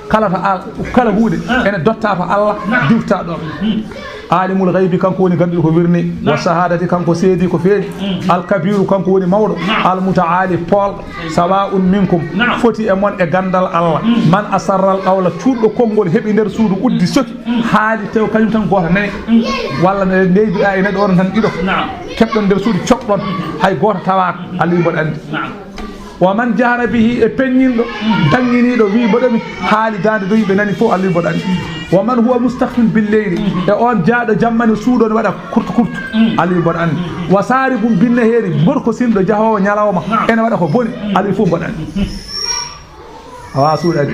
Kala to Al-, kala huunde ene dotta to Allah, diwta ɗon. Alimul ghaybi, kanko woni ganduɗo ko wirni. Naam. Wa shahadati, kanko seedi ko feeñi. Mm. Al kabiru, kanko woni mawɗo. Naam. Al mutaali, poolɗo. Sawa'un minkum, naam, foti e mon e gandal Allah. Mm. Man asarra al qawla, cuuɗɗo konngol heɓi nder suudu uddi soki. Mm. Haali tew kañum tan gooto nani. Mm. Walla ne neyduɗa e neɗɗo on tan ɗiɗo. Naam. Keɓɗon nder suudu coɓɗon. Mm. Hay gooto tawaaka. Mm. Allah wi mboɗo andi. Naam. Wa man jahara bihi, e peññinɗo, dannginiiɗo, wi mboɗo mi haali daande dow yimɓe nani fof, Allah wi mboɗo andi. Wa man huwa mustakhfin bil layli, e on jaaɗo jamma ne suuɗo ne waɗa kurtu kurtu, Allah wi mboɗo andi. Wa saribun bin nahari, mborkosinɗo jahoowo ñalawma ene waɗa ko boni, Allah wi fof mboɗo andi. Awa suuɗaade.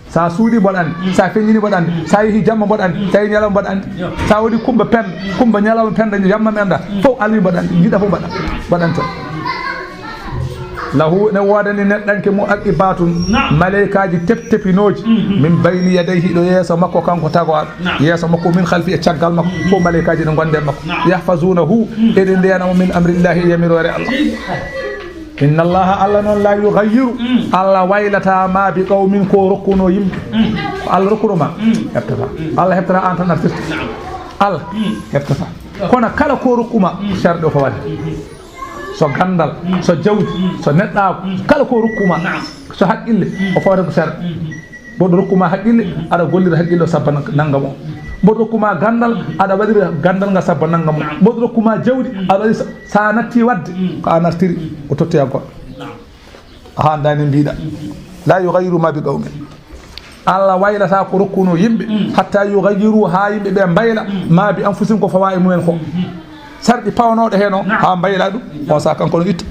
Sa suuɗi mboɗo andi, sa feññini mboɗo andi, sa yehi jamma mboɗo andi, sa yehi ñalawma mboɗo andi, sa waɗi kumba pen, kumba ñalawma pen, jamma mi anda, fof Allah wi mboɗo andi, jiɗa fof mboɗo, mboɗo andi tan. Lahu ne woodani neɗɗanke mu'aqibatun, naam, maleykaaji tep-, tepinooji, mhm, min bayni yadayhi, ɗo yeeso makko kanko tagowaaɗo, naam, yeeso makko, min khalfi, e caggal makko, fof maleykaaji ne gonde makko, naam, yahfazunahu, mhm, eɗe ndeenamo min amrillahi, e yamiroore Allah. Inna Allaha, Allah noon, la yughayyiru, mm, Allah waylata ma bi qawmin, ko rokkuno yimɓe. Mm. Ko Allah rokkuno ma, mm, heɓtata. Mm. Allah heɓtata an tan artirta. Naam. Allah, mm, heɓtata. Kono kala ko rokkuma, mm, sharɗi o fawani. Mm-hmm. So gandal, mm, so jawdi, mm, so neɗɗaagu, mm, kala ko rokkuma, naam, so haqqille, mm, o fawata ko sharɗi. Mm-hmm. Mboɗo rokkuma haqqille, aɗa gollira haqqille o sabba nan-, nanngam o. Mboɗo rokkuma gandal, aɗa waɗira gandal ngal sabba nanngam o. Mboɗo rokkuma jawdi, aɗa waɗi sa, sa natti wadde, ko a nartiri, o totti ha goɗɗo. A handani mbiɗa. La yughayyiru ma bi qawmin. Allah waylata ko rokkuno yimɓe, hatta yughayyiru, ha yimɓe ɓe mbayla, ma bi anfusihim, ko fawa e mumen ko. Sarɗi pawanooɗo heen o, naam, haa mbayla ɗum, on saaha kanko no itta.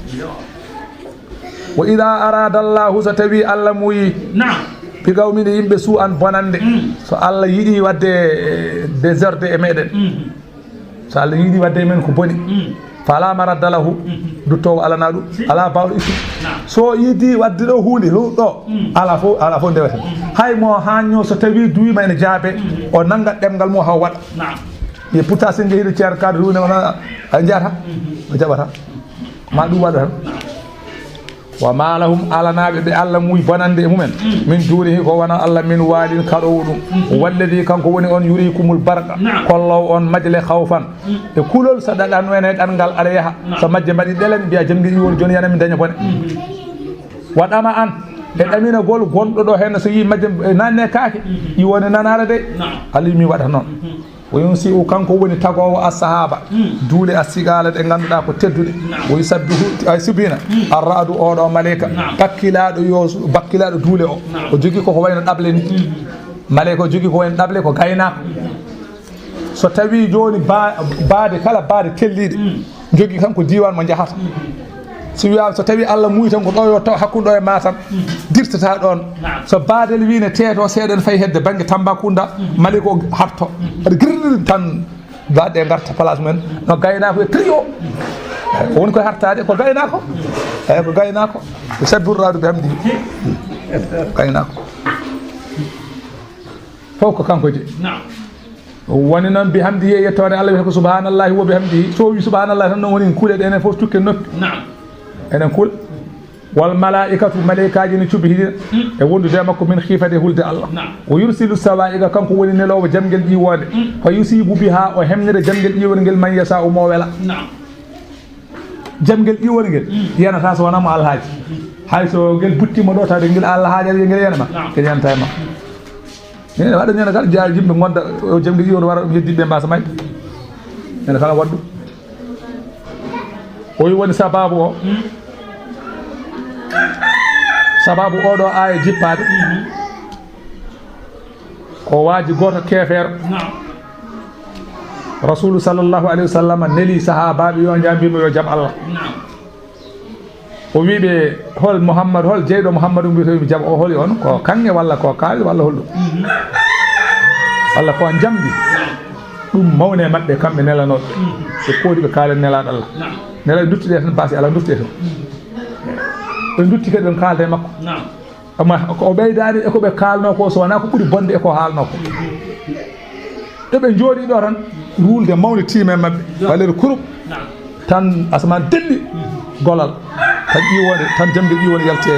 Wa ida arada Allahu, so tawi Allah muuyi, naam, bi qawmin, yimɓe, su'an, bonande, mm, so Allah yiɗi waɗde, eh, désordre e meɗen, mm, so Allah yiɗi waɗde e men ko boni, mm, fala maradda lahu, mm, duttoowo alana ɗum, si, ala baawɗo ittude. Naam. So yiɗi waɗde ɗo huunde, ɗo, ɗo, mm, ala fof, ala fof ndeweten. Mm. Hay mo haanño so tawi duwima ene jaabe, mm, o nannga ɗemngal mum haa waɗa. Naam. E pourtant, so njehi to ceerno Kaado Ruune, wona a jaɓata, o jaɓata. Ma ɗum waɗa tan. Wa ma lahum, alanaaɓe ɓe Allah muuyi bonande e mumen. Min dunihi, ko wona Allah, min walin, kaɗoowo ɗum. Walladi, kanko woni on, yurikumul barqa, kollowo on majle khawfan. E kulol, so ɗaɗan en e ɗanngal, aɗa yaha. So majje mbaɗi ɗelen, mbiya jamdi ɗi woni jooni yana min daña bone. Wa ɗama an, e ɗaminagol gonɗo ɗo heen, so yii majje, eh, nanne kaake, ɗi woni nanaade de. Naam. Aliyu mi waɗata noon. Mhm. Wa yunsi'u, kanko woni tagoowo as-sahaba. Mm. Duule as-siqala ɗe ngannduɗaa ko tedduɗe. Naam. Wa yusabbihu, ay subina, mm, ar-ra'du, oɗo maleyka. Naam. Bakkilaaɗo yo, bakkilaaɗo duule o. Naam. O jogii ko, ko wayno ɗable ni. Mm. Maleyka o jogii ko wayno ɗable, ko gaynaako. So tawi jooni ba-, baade, kala baade telliiɗe, mm, jogii kanko diiwaan mo njahata. Mm. So wiyaama, so tawi Allah muuyi tan ko ɗo yo taw hakkunde ɗo e ma tan, mm, dirtata ɗoon. Naam. So baadel wii ne teeto seeɗa, ne fayi hedde bannge Tambacounda, mm, maleyka o harto. Mm. Aɗa girri tan, baɗɗe ngarta place mum en, no gaynaako e trio. Eyi, ko woni koye hartaade, ko gaynaako. Eyi, ko gaynaako. Ko sabbirraadu bi hamdi. Gaynaako. Fof ko kanko jeyi. Naam. Woni noon, bi hamdihi, e yettoode Allah, wiyata ko subhanallahi wa bi hamdihi. So wi subhanallahi tan, noon woni kuule ɗe enen fof tukke noppi. Naam. Enen kuul. Wal malaikatu, malaikaaji ne cuɓi hiɗi, mm, e wondude e makko, min khiifati, hulde Allah. Naam. O yursilu sawaiqa, kanko woni neloowo jamgel ƴiwoonde. Mm. Fa yusibu biha, o hemnira jamgel ƴiwoonde ngel, man yasha, mo wela. Naam. Jamgel ƴiwoonde ngel, mm, yanata so wonaa mo alhaaji. Hay so ngel buttiima ɗo, tawde ngel alhaaji, ngel yanama. Naam. Ngel yanata e ma. Ene waɗa ñande kala, jaa, yimɓe ngonda, o jamdi ɗi, on wara, ɗum heddi ɓe mbasa mayde. Ñande kala waɗ ɗum. O wi woni sababu o. Sababu oɗo aya jippaade. Ko waaji gooto keefeero. Naam. Rasulu sallallahu alayhi wa sallam neli sahaabaaɓe yo njambimo yo jam Allah. Naam. O wi ɓe, "Hol Muhammadu, hol jeyɗo Muhammadu mbiyetee mi jaɓa o, holi on? Ko kaŋŋe walla ko kaalis walla hol ɗum?" Mhm. Walla ko njamdi? Ɗum mawne maɓɓe, kamɓe nelanooɓe. Mhm. Ɓe koodi ɓe kaalen nelaaɗo Allah. Naam. Nela nduttude tan, baasi alaa, nduttude tan. Mhm. Ɓe ndutti kadi, ɓe kaalda e makko. Naam. Amma ko o ɓeydaani e ko ɓe kaalnoo ko, so wonaa ko ɓuri bonde e ko haalnoo ko. Ɗo ɓe njooɗii ɗo tan, ruulde mawnde tiimi e maɓɓe, waleede kurum, tan asamaan delli golal, tan ƴiwoonde, tan jamde ƴiwoonde yalte,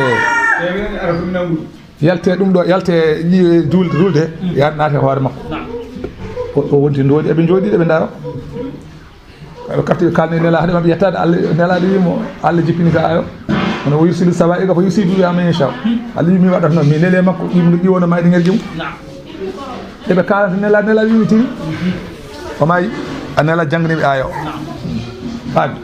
yalte ɗum ɗo, yalte ƴi-, duul-, ruulde, ya naati e hoore makko. O, o wonti ndoodi, eɓe njooɗi, eɓe ndaara. Ɓe kafti, ɓe kaalni Nelaaɗo maɓɓe yettaade Allah, Nelaaɗo wi'i mo, Allah jippini ka ayo. Kono "wa yursilu sawaa'iqa fa yusibu biha man yasha." Allah wi'i mi waɗatno, mi nele makko, ɗi mo ɗi wona mayde ngerƴi mum. Naam. Eɓe kaalanta Nelaaɗo, Nelaaɗo wi'i mi tini. O maayi, a Nelaaɗo janngani ɓe ayo. Naam. Faami.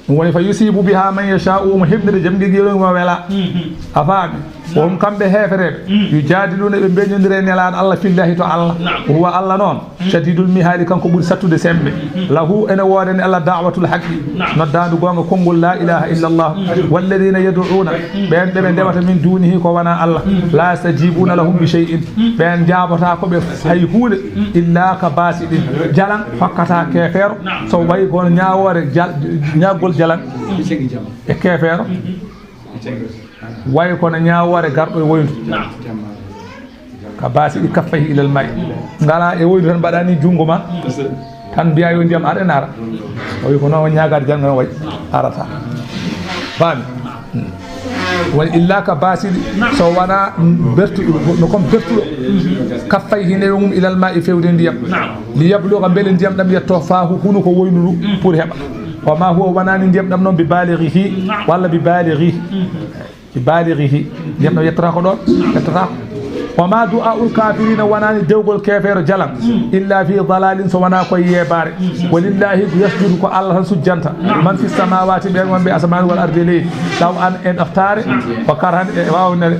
Ɗum woni "fa yusibu biha man yasha", omo heɓnira jamgirgel mo wela. Mhm. A faami? Wo hum kamɓe heefereɓe. Mm. Yujaadiluuna, ɓe mbeñondira e Nelaaɗo Allah, fillaahi to Allah. Naam. Huwa Allah noon, mm, shadiidul mihaali, kanko ɓuri sattude semmbe. Mm. Lahu, ene woodani Allah, da'watul haqqi, naam, noddaandu goonga, konngol laa ilaaha illa Allah. Mm. Walladiina yad'uuna, mm, ɓeen ɓe ɓe ndewata, min duunihi, ko wonaa Allah, mm, laa yastajiibuuna lahum bi shay'in, mm, ɓeen njaabotaako ɓe hay huunde, mm, illaa ka baasiɗi, jalan hokkata keefeero, naam, so wayi kono ñaawoore jal-, ñaaggol jalan, mm, e keefeero. Mm. Wayi kono ñaawoore garɗo e woyndu. Naam. Ka baasiɗi kaffayhi ilal maa'i. Ngala e woyndu tan mbaɗani junngo ma. Tan mbiya yo ndiyam ar en ara. O wi ko noon ñaagaade janngo noon wayi arata. Faami? Woni illa ka baasiɗi, so wonaa bertuɗo, no comme bertuɗo. Kaffayhi newe mum ilal maa'i fewde ndiyam. Li yabluga mbele ndiyam ɗam yetto faa hu-, hunuko woyndu ndu pour heɓa. Wa ma huwa, wonani ndiyam ɗam noon bi balighihi, walla bi balighihi. Bi balighihi. Ndiyam ɗam yettata ko ɗoon, yettata ko. Wa ma du'aul kafirina, wonani dewgol keefeero jalan, illa fi dalalin, so wonaa ko e yeebaare. Walillahi yasjudu, ko Allah tan sujjanta. Man fi samawati, ɓeen wonɓe asamaan, wal ardi, leydi. Law an, en ɗoftaare, wa karhan, e waawnere.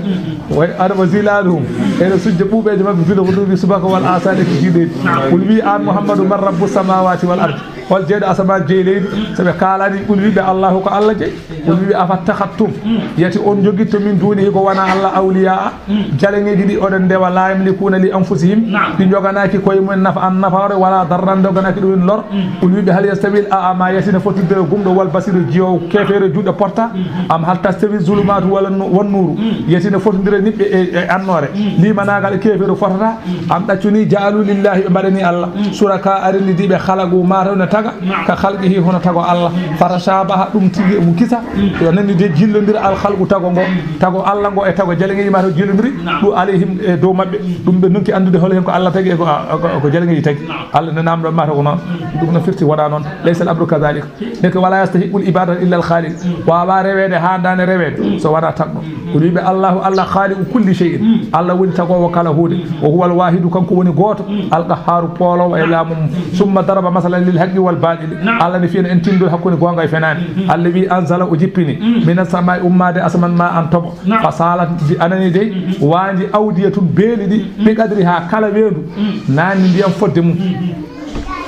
Wa, wa zilaluhum, ene sujja ɓuuɓeeje maɓɓe, bil ghuduwi, subaka, wal asali, e kikiiɗeeji. Qul wi an Muhammadu, man rabbu samawati wal ardi. Hol jeyɗo asamaan, jeyi leydi? So ɓe kaalani, qul wiɓe, Allahu ko Allah jeyi. Qul wiɓe, afattakhattum, yati on jogitto min dunihi ko wona Allah awliyaa, jaleŋeeji ɗi oɗon ndewa, la yamlikuna li anfusihim, naam, ɗi njoganaaki koye mumen nafa an nafaare, wala darran, njoganaaki ɗum en lor. Qul wiɓe, hal yastawi al a'ma, yati ne fotindira gumɗo, wal basiru, jiyoowo, keefeero juuɗe porta, am hal tastawi zulumatu wala nu-, wan nuuru, yati ne fotindira niɓɓe e, e annoore. Limanaagal e keefeero fotata, am ɗaccuni, ja'alu lillahi, ɓe mbaɗani Allah, suraka, arini ɗi ɓe khalaqu, mataw ne taga, ka khalqihi, hono tago Allah. Fatashabaha, ɗum tigi mo kisa, yo nani de jillondira al khalqu, tago ngo, tago Allah ngo e tago jaleŋeeji mataw jillondiri, ɗum alayhim, e dow maɓɓe, ɗum ɓe nunki anndude hol hen ko Allah tagi e ko, ko, ko jaleŋeeji tagi. Allah ne namɗo mataw ko noon, ɗum no firti wona noon, laysa al amru kadhalik. Ndeke wala yastahiqqul ibadata illa al khaliq. Wawa reweede, haandaani reweede, so wonaa tagɗo. Ko wiɓe Allahu, Allah khaliqu kulli shay'in. Allah woni tagoowo kala huunde. Wa huwa al wahidu, kanko woni gooto. Al qahharu, pooloowo e laamu mum. Summa daraba masalan lil haqqi wal batili. Allah ne fiyana en tinndol hakkunde goonga e fenaande. Allah wi anzala, o jippini. Mina samai, ummaade asamaan, ma an toɓo. Fa salat, a nani dey, waandi awdiyatun, beeli ɗi, bi qadriha, kala weendu. Naani ndiyam fodde mum.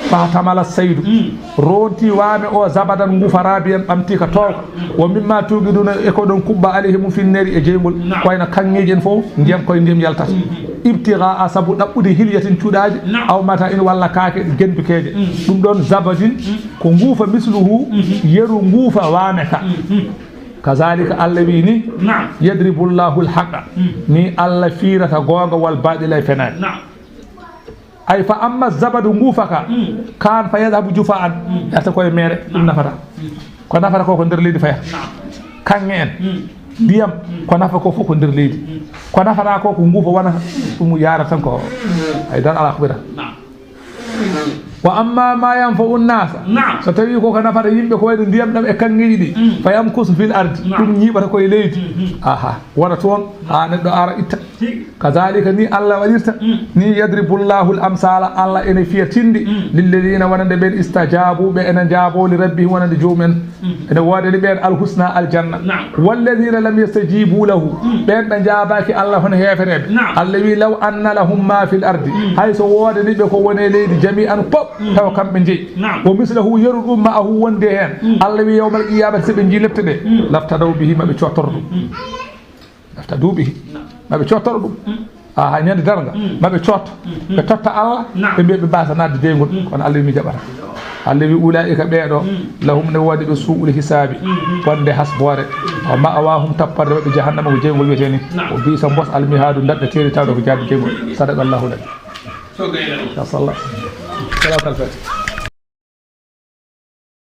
Fahtamala saydu. Ronti waame o zabadan ngufa rabiyan ɓamti ka tooka. Wo mimma tuqiduna e ko ɗon kuɓɓa alayhi mum finneri e jeygol. Naam. Ko wayno kaŋŋeeji en fof, ndiyam koye ndiyam yaltata. Ibtigaa sabu ɗaɓɓude hilyatin cuɗaaje, naam, aw mata in walla kaake gendukeeje. Ɗum ɗon zabadin ko ngufa misluhu, yeru ngufa waame ka. Kazalika Allah wi ni, naam, yadribu Allahu al-haqqa. Ni Allah firata goonga wal baɗila e fenaande. Naam. Ay fa amma zabadu ngufa ka, kan fa yadhabu jufa'an, yata koye mere, ɗum nafata. Ko nafata ko, ko nder leydi faya. Naam. Kaŋŋe en, ndiyam, ko nafa ko fof ko nder leydi. Ko nafata ko, ko ngufa wonata, ɗum yaara tan ko, ay dan ala ko ɓira. Naam. Wa amma ma yanfa'u nnasa, naam, so tawi ko ko nafata yimɓe ko wayno ndiyam ɗam e kaŋŋeeji ɗi, fa yamkusu fil ardi, naam, ɗum ñiiɓata koye leydi. Aha, wona toon, ha neɗɗo ara itta. Kadhalika, ni Allah waɗirta, ni yadribu Allahu al-amsala, Allah ene fiya tindi, lilladhina, wonande ɓen, istajabu, ɓe ene njaabo, li rabbihim, wonande joomum en. Ene woodani ɓeen al-husna, aljanna. Naam. Walladhina lam yastajibu lahu, ɓeen ɓe njaabaaki Allah, hono heefereɓe. Naam. Allah wi, law anna lahum ma fil ardi, hay so woodani ɓe ko woni e leydi, jami'an pop, tawa kamɓe njeyi. Naam. Wa mislahu, yeru ɗum, ma'ahu, wonde heen. Allah wi, yawmal qiyamati, so ɓe njii lepte ɗe, laftadaw bihi, ma ɓe cottor ɗum. Laftadu bihi. Naam. Ma ɓe cottoro ɗum. Aha, ñande darnga. Ma ɓe cotto. Ɓe totta Allah. Naam. Ɓe mbiya ɓe mbasa nadde deyngol. Kono Allah wi mi jaɓata. Allah wi ulaa'ika ɓeeɗo. Lahum ne woodi ɓe suu'ul hisaabi. Wonde hasboore. Wa ma'awahum tapporde maɓɓe jahannama ko jeyngol wiyetee ni. Naam. Wa bi'sa mbos al mihaadu daɗɗe teeri tawɗo ko jaade deyngol. Sadaqa Allahu lana. Mashallah. Salatul Fatiha.